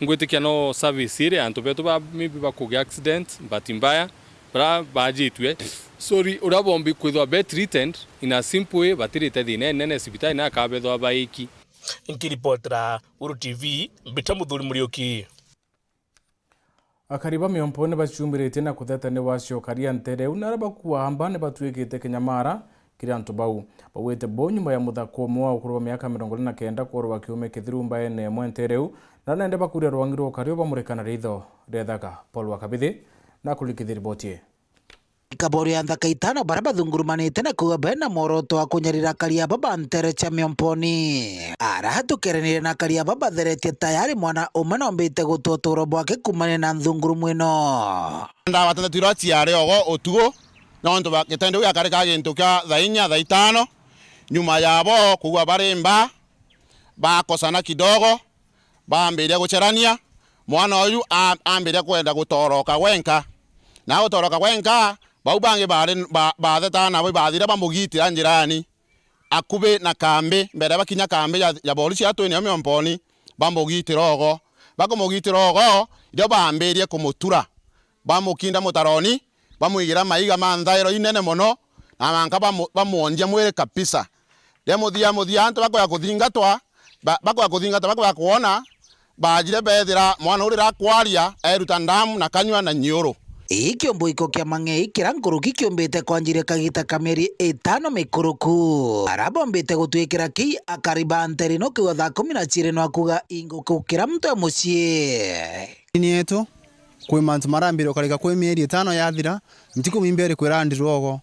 ngwitikia no service iri antu betu ba maybe bakugia accident, bahati mbaya, bara bajitue, sorry, uria bombi kwithwa be treated in a simple way, batirite thina inene cibitari na akabethwa baiki. Nkiripotera Uru T V, mbita Muthuri Muriuki. Akari ba Miompo ni baciumbiritie na kutheta ni wacio karia ntere u na aria bakuaa mba ni batuikite kinyamara kiri antu bau. Bauite bo nyuma ya muthako umwe wa ukuru wa miaka mirongo iri na kenda kuurwa kiume kithiru mbaene imwe ntere u, na nende bakuria rwangi rwa ukari ubamurika na ritho ria thaka. Paul wa Kabithi na kurikithia riboti ii. Ikaboro ya nthaka itano bara bathungurumanite na kuuga bena mworoto wa kunyarira akari aba ba ntere cia Miomponi. Ara tukeranire na akari aba batheretie tayari mwana umwe na ombite gutua uturo bwake kumania na nthungurumu ino. Ndabatete twirwa ciare ogo utugu, nontu ba-, gitendo giu giakarika gintu kia thaa inya, thaa itano. Nyuma yabo kugua bari mba, bakosana kidogo, baambiria gucerania, mwana uyu a-, aambiria kwenda gutoroka gwenka. Na gutoroka gwenka, bau bangi baari ba-, baatheta nabo ibathira bamugitira njirani, akubi na kambi, mbere bakinya kambi ya, ya borisi ya Twinio Miomponi, bamugitira ogo. Bakumugitira ogo, irio baambirie kumutura, bamukinda mutaroni, bamwigira maiga ma nthairo inene mono, na manka bamu-, bamwonjia mwiri kabisa. Ria muthia muthia antu bakwea kuthingatwa, ba-, bakwea kuthingatwa, bakwea kwona, baajire beethira mwana uria irakwaria eruta ndamu na kanyua na nyiuru. Ii kiumbuiko kia mang'ei kira nkuruki kiumbite kwanjiria kagita ka mieri itano mikuruku. Ara bombite gutwikira kii akari ba ntere ino kiuga thaa kumi na ciiri no akuga inguku kira muntu e mucii. Ni yetu, kwi mantu marambire ukarika kwi mieri itano yathira, ntuku mimbi iri kwirandirwa ogo.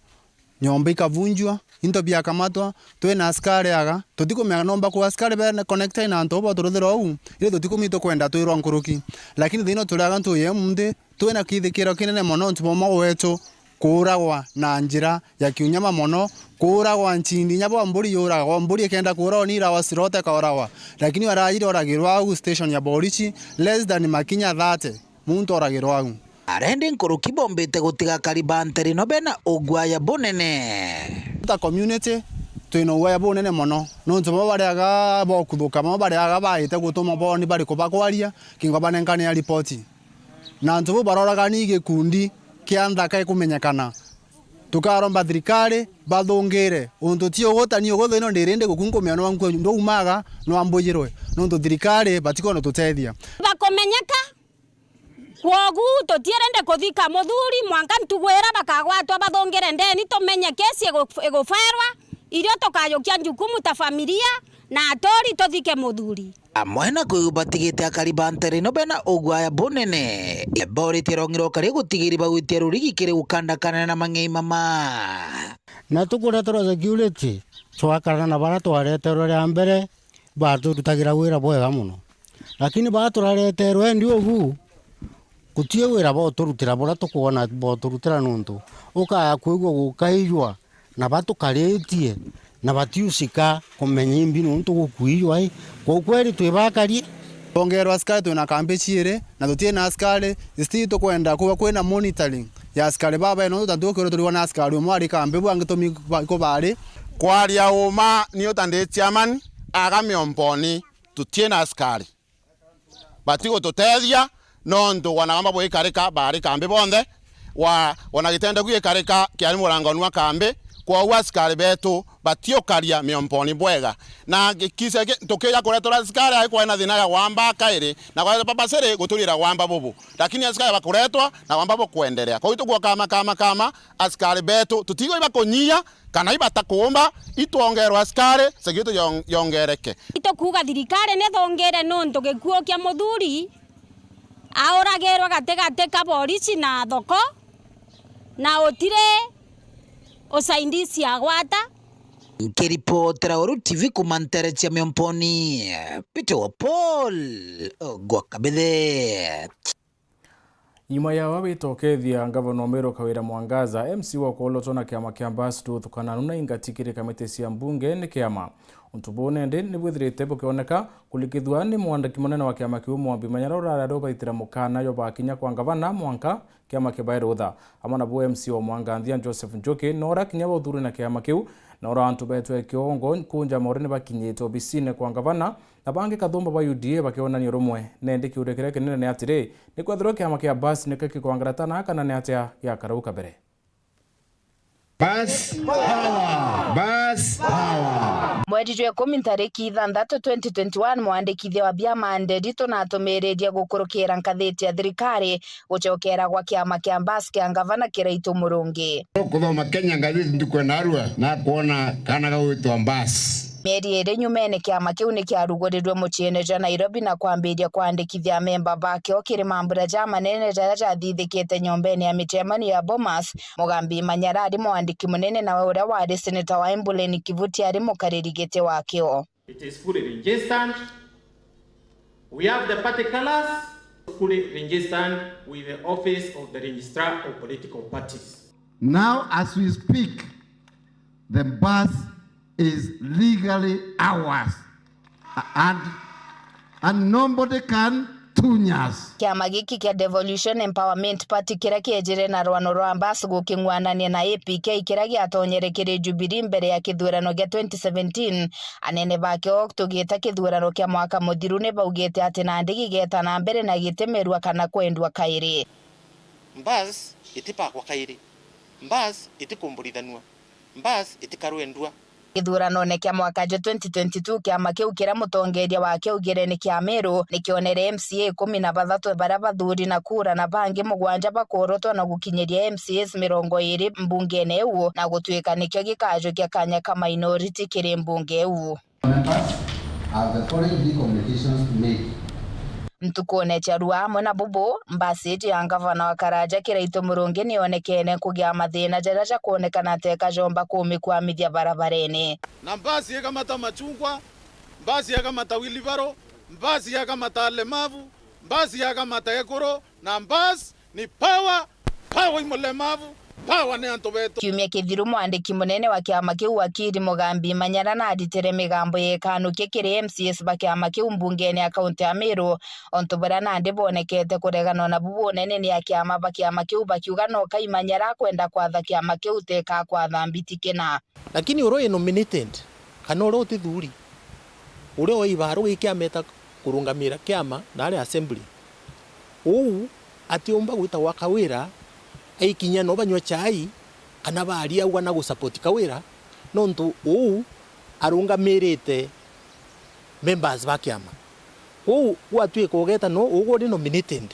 Nyomba ikavunjwa, into biakamatwa, twina askari aga, tutikumenya nomba kwa askari be connected na antu bo turuthira uu, iri tutikumenya tukwenda twirwa nkuruki. Lakini thina turi aga ntuye munthi, twina kithikiro kinene mono nontu bwa umwe wetu kuuragwa na njira ya kiunyama mono, kuuragwa nchindi inya bwa mburi yuragagwa, mburi ikenda kuuragwa ni irawa slot ikauragwa, lakini arajire oragirwa au station ya borichi, less than makinya thirty. Muntu oragirwa au. Arendi nkuruki bombite gutiga akari ba ntere ino bena uguaya bunene. Ta community, twina uguaya bunene mono. Nontu bamwe bariaga bokuthuka, bamwe bariaga baite gutuma boni bari kubakwaria, kingo banenkania ripoti. Na antu bau baroragani gikundi kia nthaka ikumenyekana. Tukaromba thirikari bathungire, untu ti uguta ni uguta ino ndirindi guku nkumea nwa nkua ndaumaga nwa mbujirwe, nontu thirikari batikwenda tutethia. Bakumenyeka, kwogu tutiirinde kuthika muthuri, mwanka ntugu ira bakagwatwa bathungire ndeni, tumenye kesi igu-, iguferwa, irio tukajukia njukumu ta familia, na aturi tuthike muthuri. Amwe na kwiu batigite akari ba ntere ino bena ugwaya bunene, boritie rong'i rwa ukari gutigiri bagwitia rurigi kiri gukandakana na mang'ei mama. Na tukureterwa security, twakarana na bara twareterwe ria mbere, baturutagira wira bwega mono. Lakini bara turareterwe ndi ugu, guti wira boturutira bura tukwona boturutira nontu ukaya kwigua gukaijwa na batukaritie na batiusika kumenya imbi nontu gukuijwa i. Kwou kweri twi bakari. Twongerwa askari, twina kambi ciiri na tutii na askari. Still tukwenda kuba kwina monitoring ya askari baba, nontu ta tukwirwa turiwa na askari umwe ari kambi, bu angi tumi ba-, iko bari. Kwaria uma, ni uta ndi chairman aga Miomponi, tutii na askari. Batigututethia, nontu wana bamba bwikarika bari kambi bonthe, wa, wana gitende gwikarika kiari murangoni wa kambi, kwou askari betu batiukaria Miomponi bwega. Na gikise ki-, tukija kureterwa askari ai kwena thina ya gwamba kairi, na kwa papa siri guturira gwamba bubu. Lakini askari bakuretwa na gwamba bukwenderea. Kwou tukuo kama, kama, kama, askari betu, tutigo ibakunyia, kana ibata kuumba, itwongerwe askari, security yong-, yongereke. Itukuuga thirikari nithungire nontu gikuo kia muthuri auragirwe gatigati ka borisi na thoko, na utiri usaidizi agwata. Nkiripotera Uru T V kuma ntere cia Miomponi, Peter wa Paul, gwa Kabithe. Nyuma ya aba bitokethia ngavana Omeru Kawira Mwangaza, M C wa kwolotwa na kiama kia Mbas Ruth Kananu na ingati kiri kamiti cia mbunge ni kiama. Untu buu nandi ni bwithirite bukioneka kurikithua ni mwandiki munene wa kiama kiu Mwambi Manyara urari ario baitira mukana yo bakinya kwa ngavana mwanka kiama kibae rutha. Amwe nabo M C wa Mwanganthia Joseph Njuki nora kinya bauthure na kiama kiu, nora antu betwe kiongo kunja more ni bakinyite obisine kwa ngavana, na bangi kathumba ba U D A bakionania urumwe. Nendi kiuria kiria kinene ni atiri, ni kwethirwa kiama kia Mbas nikio gikwangaratana kana ni atia giakara u kabere? Mbas power! Mbas power! Mweri jwa ikumi ntariki ithanthatu twenty twenty-one, mwandikithia wa biama Nderitu natumiririe gukurukira ngathiti ya thirikari gucokera gwa kiama kia Mbas kia ngavana Kiraitu Murungi. Kuthoma Kenya ngathiti ndukwena arua na kwona kana gagwitwa Mbas. Mieri iri nyumene, kiama kiu ni kiarugurirwe muciine jwa Nairobi na kwambiria kwandikithia amemba bakio kiri mambura jamanene jaria jathithikite nyombene ya micemanio ya Bomas. Mugambi Manyara ari mwandiki munene, nawe uria wari seneta wa Embu Leni Kivuti ari mukariri giti wakio. It is fully registered. We have the party colours fully registered with the Office of the Registrar of Political Parties. Now, as we speak, the Mbas is legally ours, and, and nobody can touch us. Kiama giki kia Devolution Empowerment Party kiria kiejire na rwano rwa Mbas guking'uanania na A P K kiria giatonyere kiri Jubilee mbere ya kithurano gia twenty seventeen, anene bakio tugita kithurano kia mwaka muthiru ni baugite ati nandi gigeta na mbere na gitimerua kana kwendua kairi. Mbas itipakwa kairi. Mbas itikumburithanua. Mbas itikarwendua. Githuranone kia mwaka jwa twenty twenty-two, kiama kiu kiria mutongeria wakio augire ni kia Meru, ni kionere M C A ikumi na bathatu baria bathuri na kura, na bangi mugwanja bakorotwa na gukinyiria M C As mirongo iri mbungene iu, na gutuika nikio gikajukia kanya ka minority kiri mbunge iu. Members have the following three communications made. Ntukune cia rua amwe na bubu, mbasi iji ya ngavana wa Karaja Kiraitu Murungi niyonekene kugia mathina jaria jakwonekana teka jomba kumikwamithia barabarene. Na mbasi ikamata machungwa, mbasi yakamata wheelbarrow, mbasi yakamata alemavu, mbasi yakamata ekuru, na mbasi ni power, power i mulemavu, power ni antu betu. Kiumia kithiru, mwandiki munene wa kiama kiu, wakiri Mugambi Manyara, naritire migambo ya ikanukia kiri M C As ba kiama kiu mbungene ya kaunti ya Meru, ontu buria nandi bonekete kureganwa nabu bunene ni a kiama ba kiama kiu, bakiuga no kai Manyara akwenda kwatha kiama kiu teka kwatha mbiti kina. Lakini uria wi nominated, kana uria utithuri, uria wi ibaru gi kiama eta kurungamira kiama naari assembly, uu Atiumba gwita gwa Kawira aikinya no banyua chai kana baaria auga na gusupport Kawira, nontu uu arungamirite members ba kiama. Kwou gwatuika ugeta no ugwe uri nominated,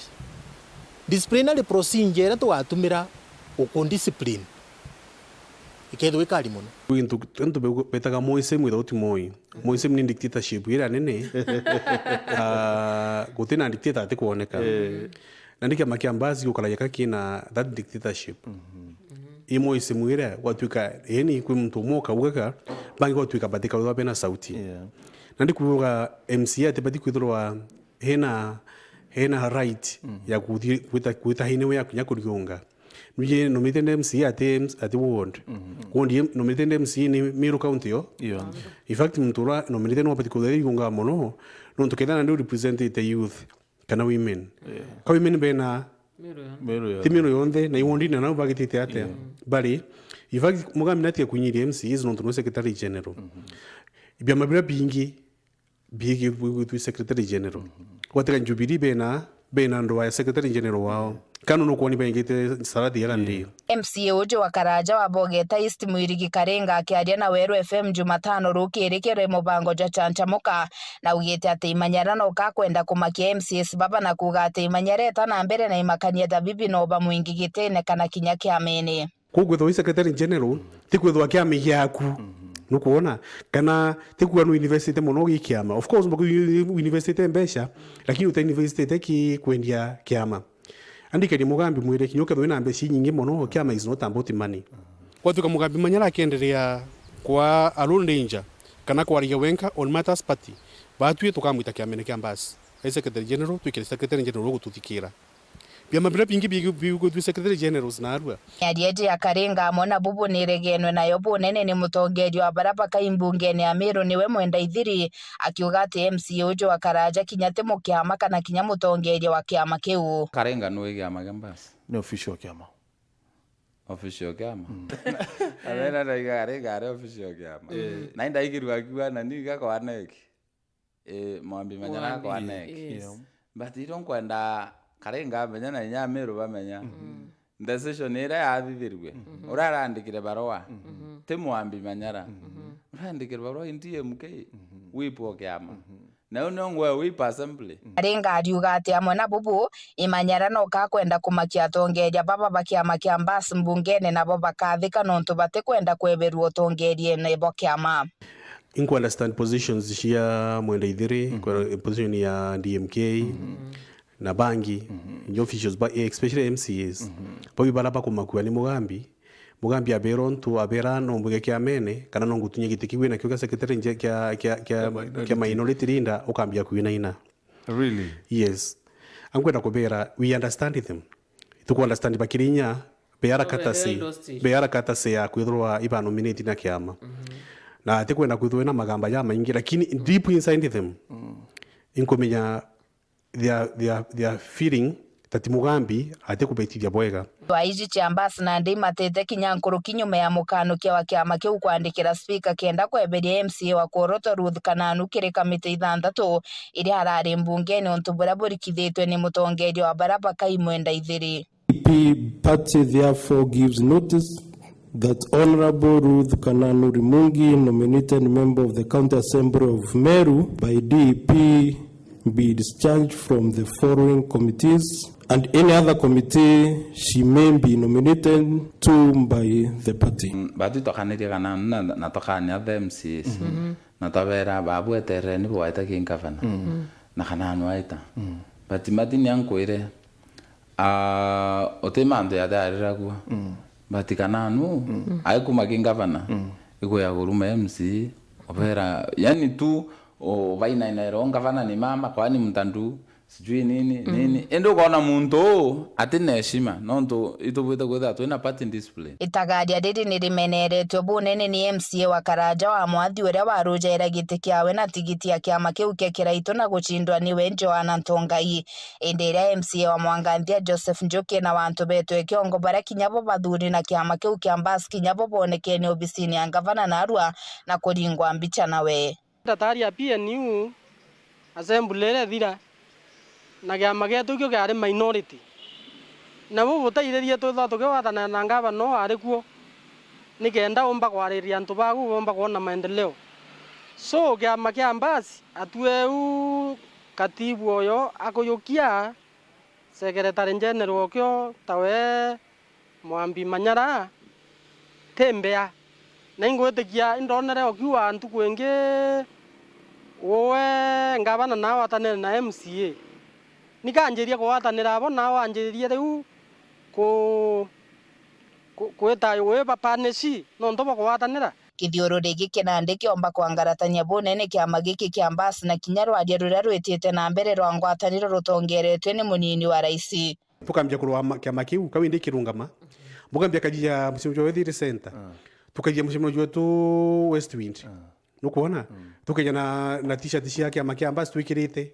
disciplinary procedure iria tugatumira uku discipline ikethirwa ikari mono. Kwi gintu, antu betaga moism without moi. Moism ni dictatorship iria nene. Ah, guti na dictator atikwoneka. Eh. Nandi kiama kia Mbas gukaragia ka kina that dictatorship. I moism iria gwatuika, yani, kwi muntu umwe ukaugaga, bangi gwatuika batikauga bena sauti. Yeah. Nandi kuuga M C A atibati kwithirwa hena, hena right ya kuthi-, kwita, kwita hine we ya kinya kuriunga. Nuje nominated M C A ati, ati ward. Ward ye nominated M C A ni Meru County yo. Iyo. In fact, muntu ura nominated no abati kuthithia igunga mono, nontu kethira nandi u representite youth kana women. Yeah. Ka women bena Meru yonthe. Meru yonthe. Ti Meru yonthe, na i ward na nau bagitite atia? Yeah. Bari, in fact, Mugambi natia kunyiria M C As nontu no secretary general. Biama biria bingi bigi bigwitwi secretary general. Gwatiga Jubilee bena, bena andu a secretary general wao. Kanu nukwoni baingite Sarah the other day. M C A uju wa Karaja wa Bogeta East Mwirigi Karenga akiaria na Weru F M Jumatano rukiri kiri mubango jwa Chanchamuka, na augite ati Imanyara no kakwenda kumakia M C As baba na kuuga ati Imanyara eta na mbere na imakania ja bibi no bamwingi gitine kana kinya kiamene. Kuu kwithwa wi secretary general, ti kwithwa kiama giaku. Nukwona? Kana ti kuuga nu investite mono gi kiama. Of course, mboku investite mbeca, lakini uta investite ki kwendia kiama. Andikaria Mugambi mwire kinya ukethwa wina mbeca inyingi mono, kiama is not about money. Gwatuika Mugambi Manyara akienderea kwa alone danger, kana kwarigia wenka on matters party, batwi tukamwita kiamene kia Mbas. Ai secretary general, twikire secretary general ugututhikira. Biama biria bingi bi-, bigwitwi secretary generals naarua. Miario iji ya Karenga amwe na bubu niregenwe nayo bunene ni mutongeria wa baria bakai mbungene ya Meru niwe Mwenda Ithiri, akiuga ati M C A uju wa Karaja kinya ti mukiama kana kinya mutongeria wa kiama kiu. Karenga nui kiama kia Mbas? Ni official kiama. Official kiama? Athera ndaiga Karenga ari official kiama. Na indaigirwa akiuga na ni gakwa neki. Eh, Mwambi Manyara Mwambi, kwa neki. Yes. Yeah. But iro nkwenda Karenga menya na inya Meru bamenya. Decision iria yathithirue. Uria arandikire barua, ti Mwambi Manyara. Urandikire barua in D M K, wipwo kiama. Na u nio ngwe wip assembly. Karenga ariuga ati amwe na bubu, Imanyara no kakwenda kumakia atongeria baba ba kiama kia Mbas mbungene nabo bakathika nontu batikwenda kweberua utongeriene bwa kiama. Inkwenda stand positions cia Mwenda Ithiri, kwa position ya D M K, na bangi, nyo officials, ba, especially M C As. Bau bara bakumakua ni Mugambi. Mugambi abera untu, abera no mbuge kiamene, kana no ngutunya giti kiu wina kio kia secretary nje kia, kia, kia, kia minority leader, ukambia kuinaina. Really? Yes. Ankwenda kubera, we understand them. Tuku understand bakirinya, be are courtesy, be are courtesy ya kwithirwa iba nominate na kiama. Na atikwenda kwithirwa ina magamba ja maingi, lakini deep inside them, inkumenya they are, they are, they are feeling that Mugambi atikubetithia bwega. Twaiji cia Mbas nandi imatite kinya nkuruki nyuma ya mukanukia wa kiama kiu kwandikira spika kenda kweberia M C A wa Kuoroto Ruth Kananu kiri kamiti ithanthatu iria arari mbungene untu buria burikithitwe ni mutongeria wa baria bakai Mwenda Ithiri. D P P party therefore gives notice that Honorable Ruth Kananu Rimungi, nominated member of the County Assembly of Meru by D P, be discharged from the following committees and any other committee she may be nominated to by the party. Mm, batu twakanirie Kananu na, na twakania the M C As. Na twabera, "Babu eterereni bwaita ki ngavana." Na Kananu aita. But Martin ankwire, ah, uti mantu yathariragua. But Kananu, ai kuma ki ngavana, igwe ya kuruma M C, obera, yani tu, ubainainaira o ngavana ni mama, kwani mtandu, sijui nini, nini. Indi ukona muntu uu ati na heshima, nontu itubwite kwithira twina party discipline. Itagaria riri ni rimeneretwe bunene ni M C A wa Karaja wa Mwathi, uria warujaira giti kiawe na tigiti ya kiama kiu kia Kiraitu na gucindwa niwe Joanna Ntongai. Indi iria M C A wa Mwanganthia Joseph Njuki na wantu betwe kiongo baria kinya bo bathuri na kiama kiu kia Mbas kinya bo bonekene obisini ya ngavana narua na kuringwa mbicha nawe. Ndatari ya P N U, assembly iria ithira, na kiama gietu kio kiari minority. Na bu butaithirie twithwa tukigwatanira na ngavana uu ari kuo, nikenda umba kwariria antu baku bomba kwona maendeleo. So, kiama kia Mbasi, atue u katibu uyo akujukia, secretary general ukio tawe Mwambi Manyara, ti mbea. Na ingwitikia indonere ukiuga ntuku ingi uwe ngavana na awatanire na M C A. Ni kanjirie kugwatanira abo, na wanjiririe riu ku-, ku-, kwita wiba panishi nontu bwa kugwatanira. Kithiururi giki nandi kiomba kwangaratania bunene kiama giki kia Mbasi na kinya rwaria ruria rwitite na mbere rwa ngwataniro rutongeretwe ni munini wa raisi. Tukambia kurwa ma-, kiama kiu, kau indi kirungama. Bukambia kajia mucemanio jwa Wethiri Center. Tukajia mucemanio jwetu Westwind. Nukwona? Tukaija na, na t-shirt cia kiama kia Mbasi twikirite.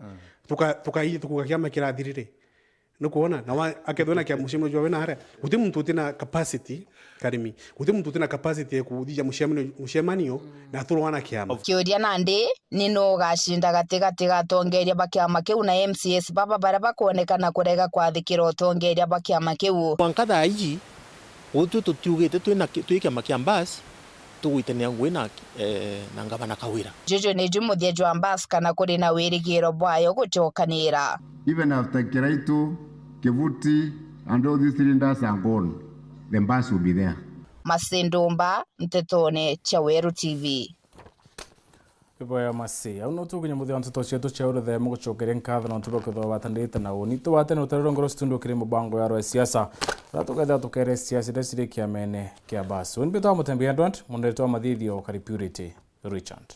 Tuka-, tukaija tukuga kiama kirathirire. Nukwona? Na wa-, akethwa na kia mucemanio jwa wena aria. Guti muntu utina capacity, Karimi. Guti muntu utina capacity ya kuthithia mucemanio, mucemanio na aturwa na kiama. Kiuria nandi, ni nuu ugacinda gatigati ga atongeria ba kiama kiu na M C As baba baria bakwonekana kurega kwathikira utongeria bwa kiama kiu? Mwanka thaa iji, utwi tutiugite twina ki-, twi kiama kia Mbasi, tugwitania ngugi na, eh, na ngavana Kawira. Juju niju muthia jwa Mbasi kana kuri na wirigiro bwayo gucokanira. Even after Kiraitu, Kivuti, and all these three leaders are gone, the Mbasi will be there. Masi Ndumba, Ntetone cia Weru T V. Iboya Masi. Au no tukinya muthia wa nteto cietu cia uruthemu, gucokeria nkatho nontu bwa kwithirwa watanirite na uni. Twatene utari rongoro studio kiri mubango ya rwa siasa. Ra tukethira tukere siasa iria ciri kiamene kia Mbasi. Uni mbitwa Mutembi Edward, mundeto wa mathithio kari Purity Richard.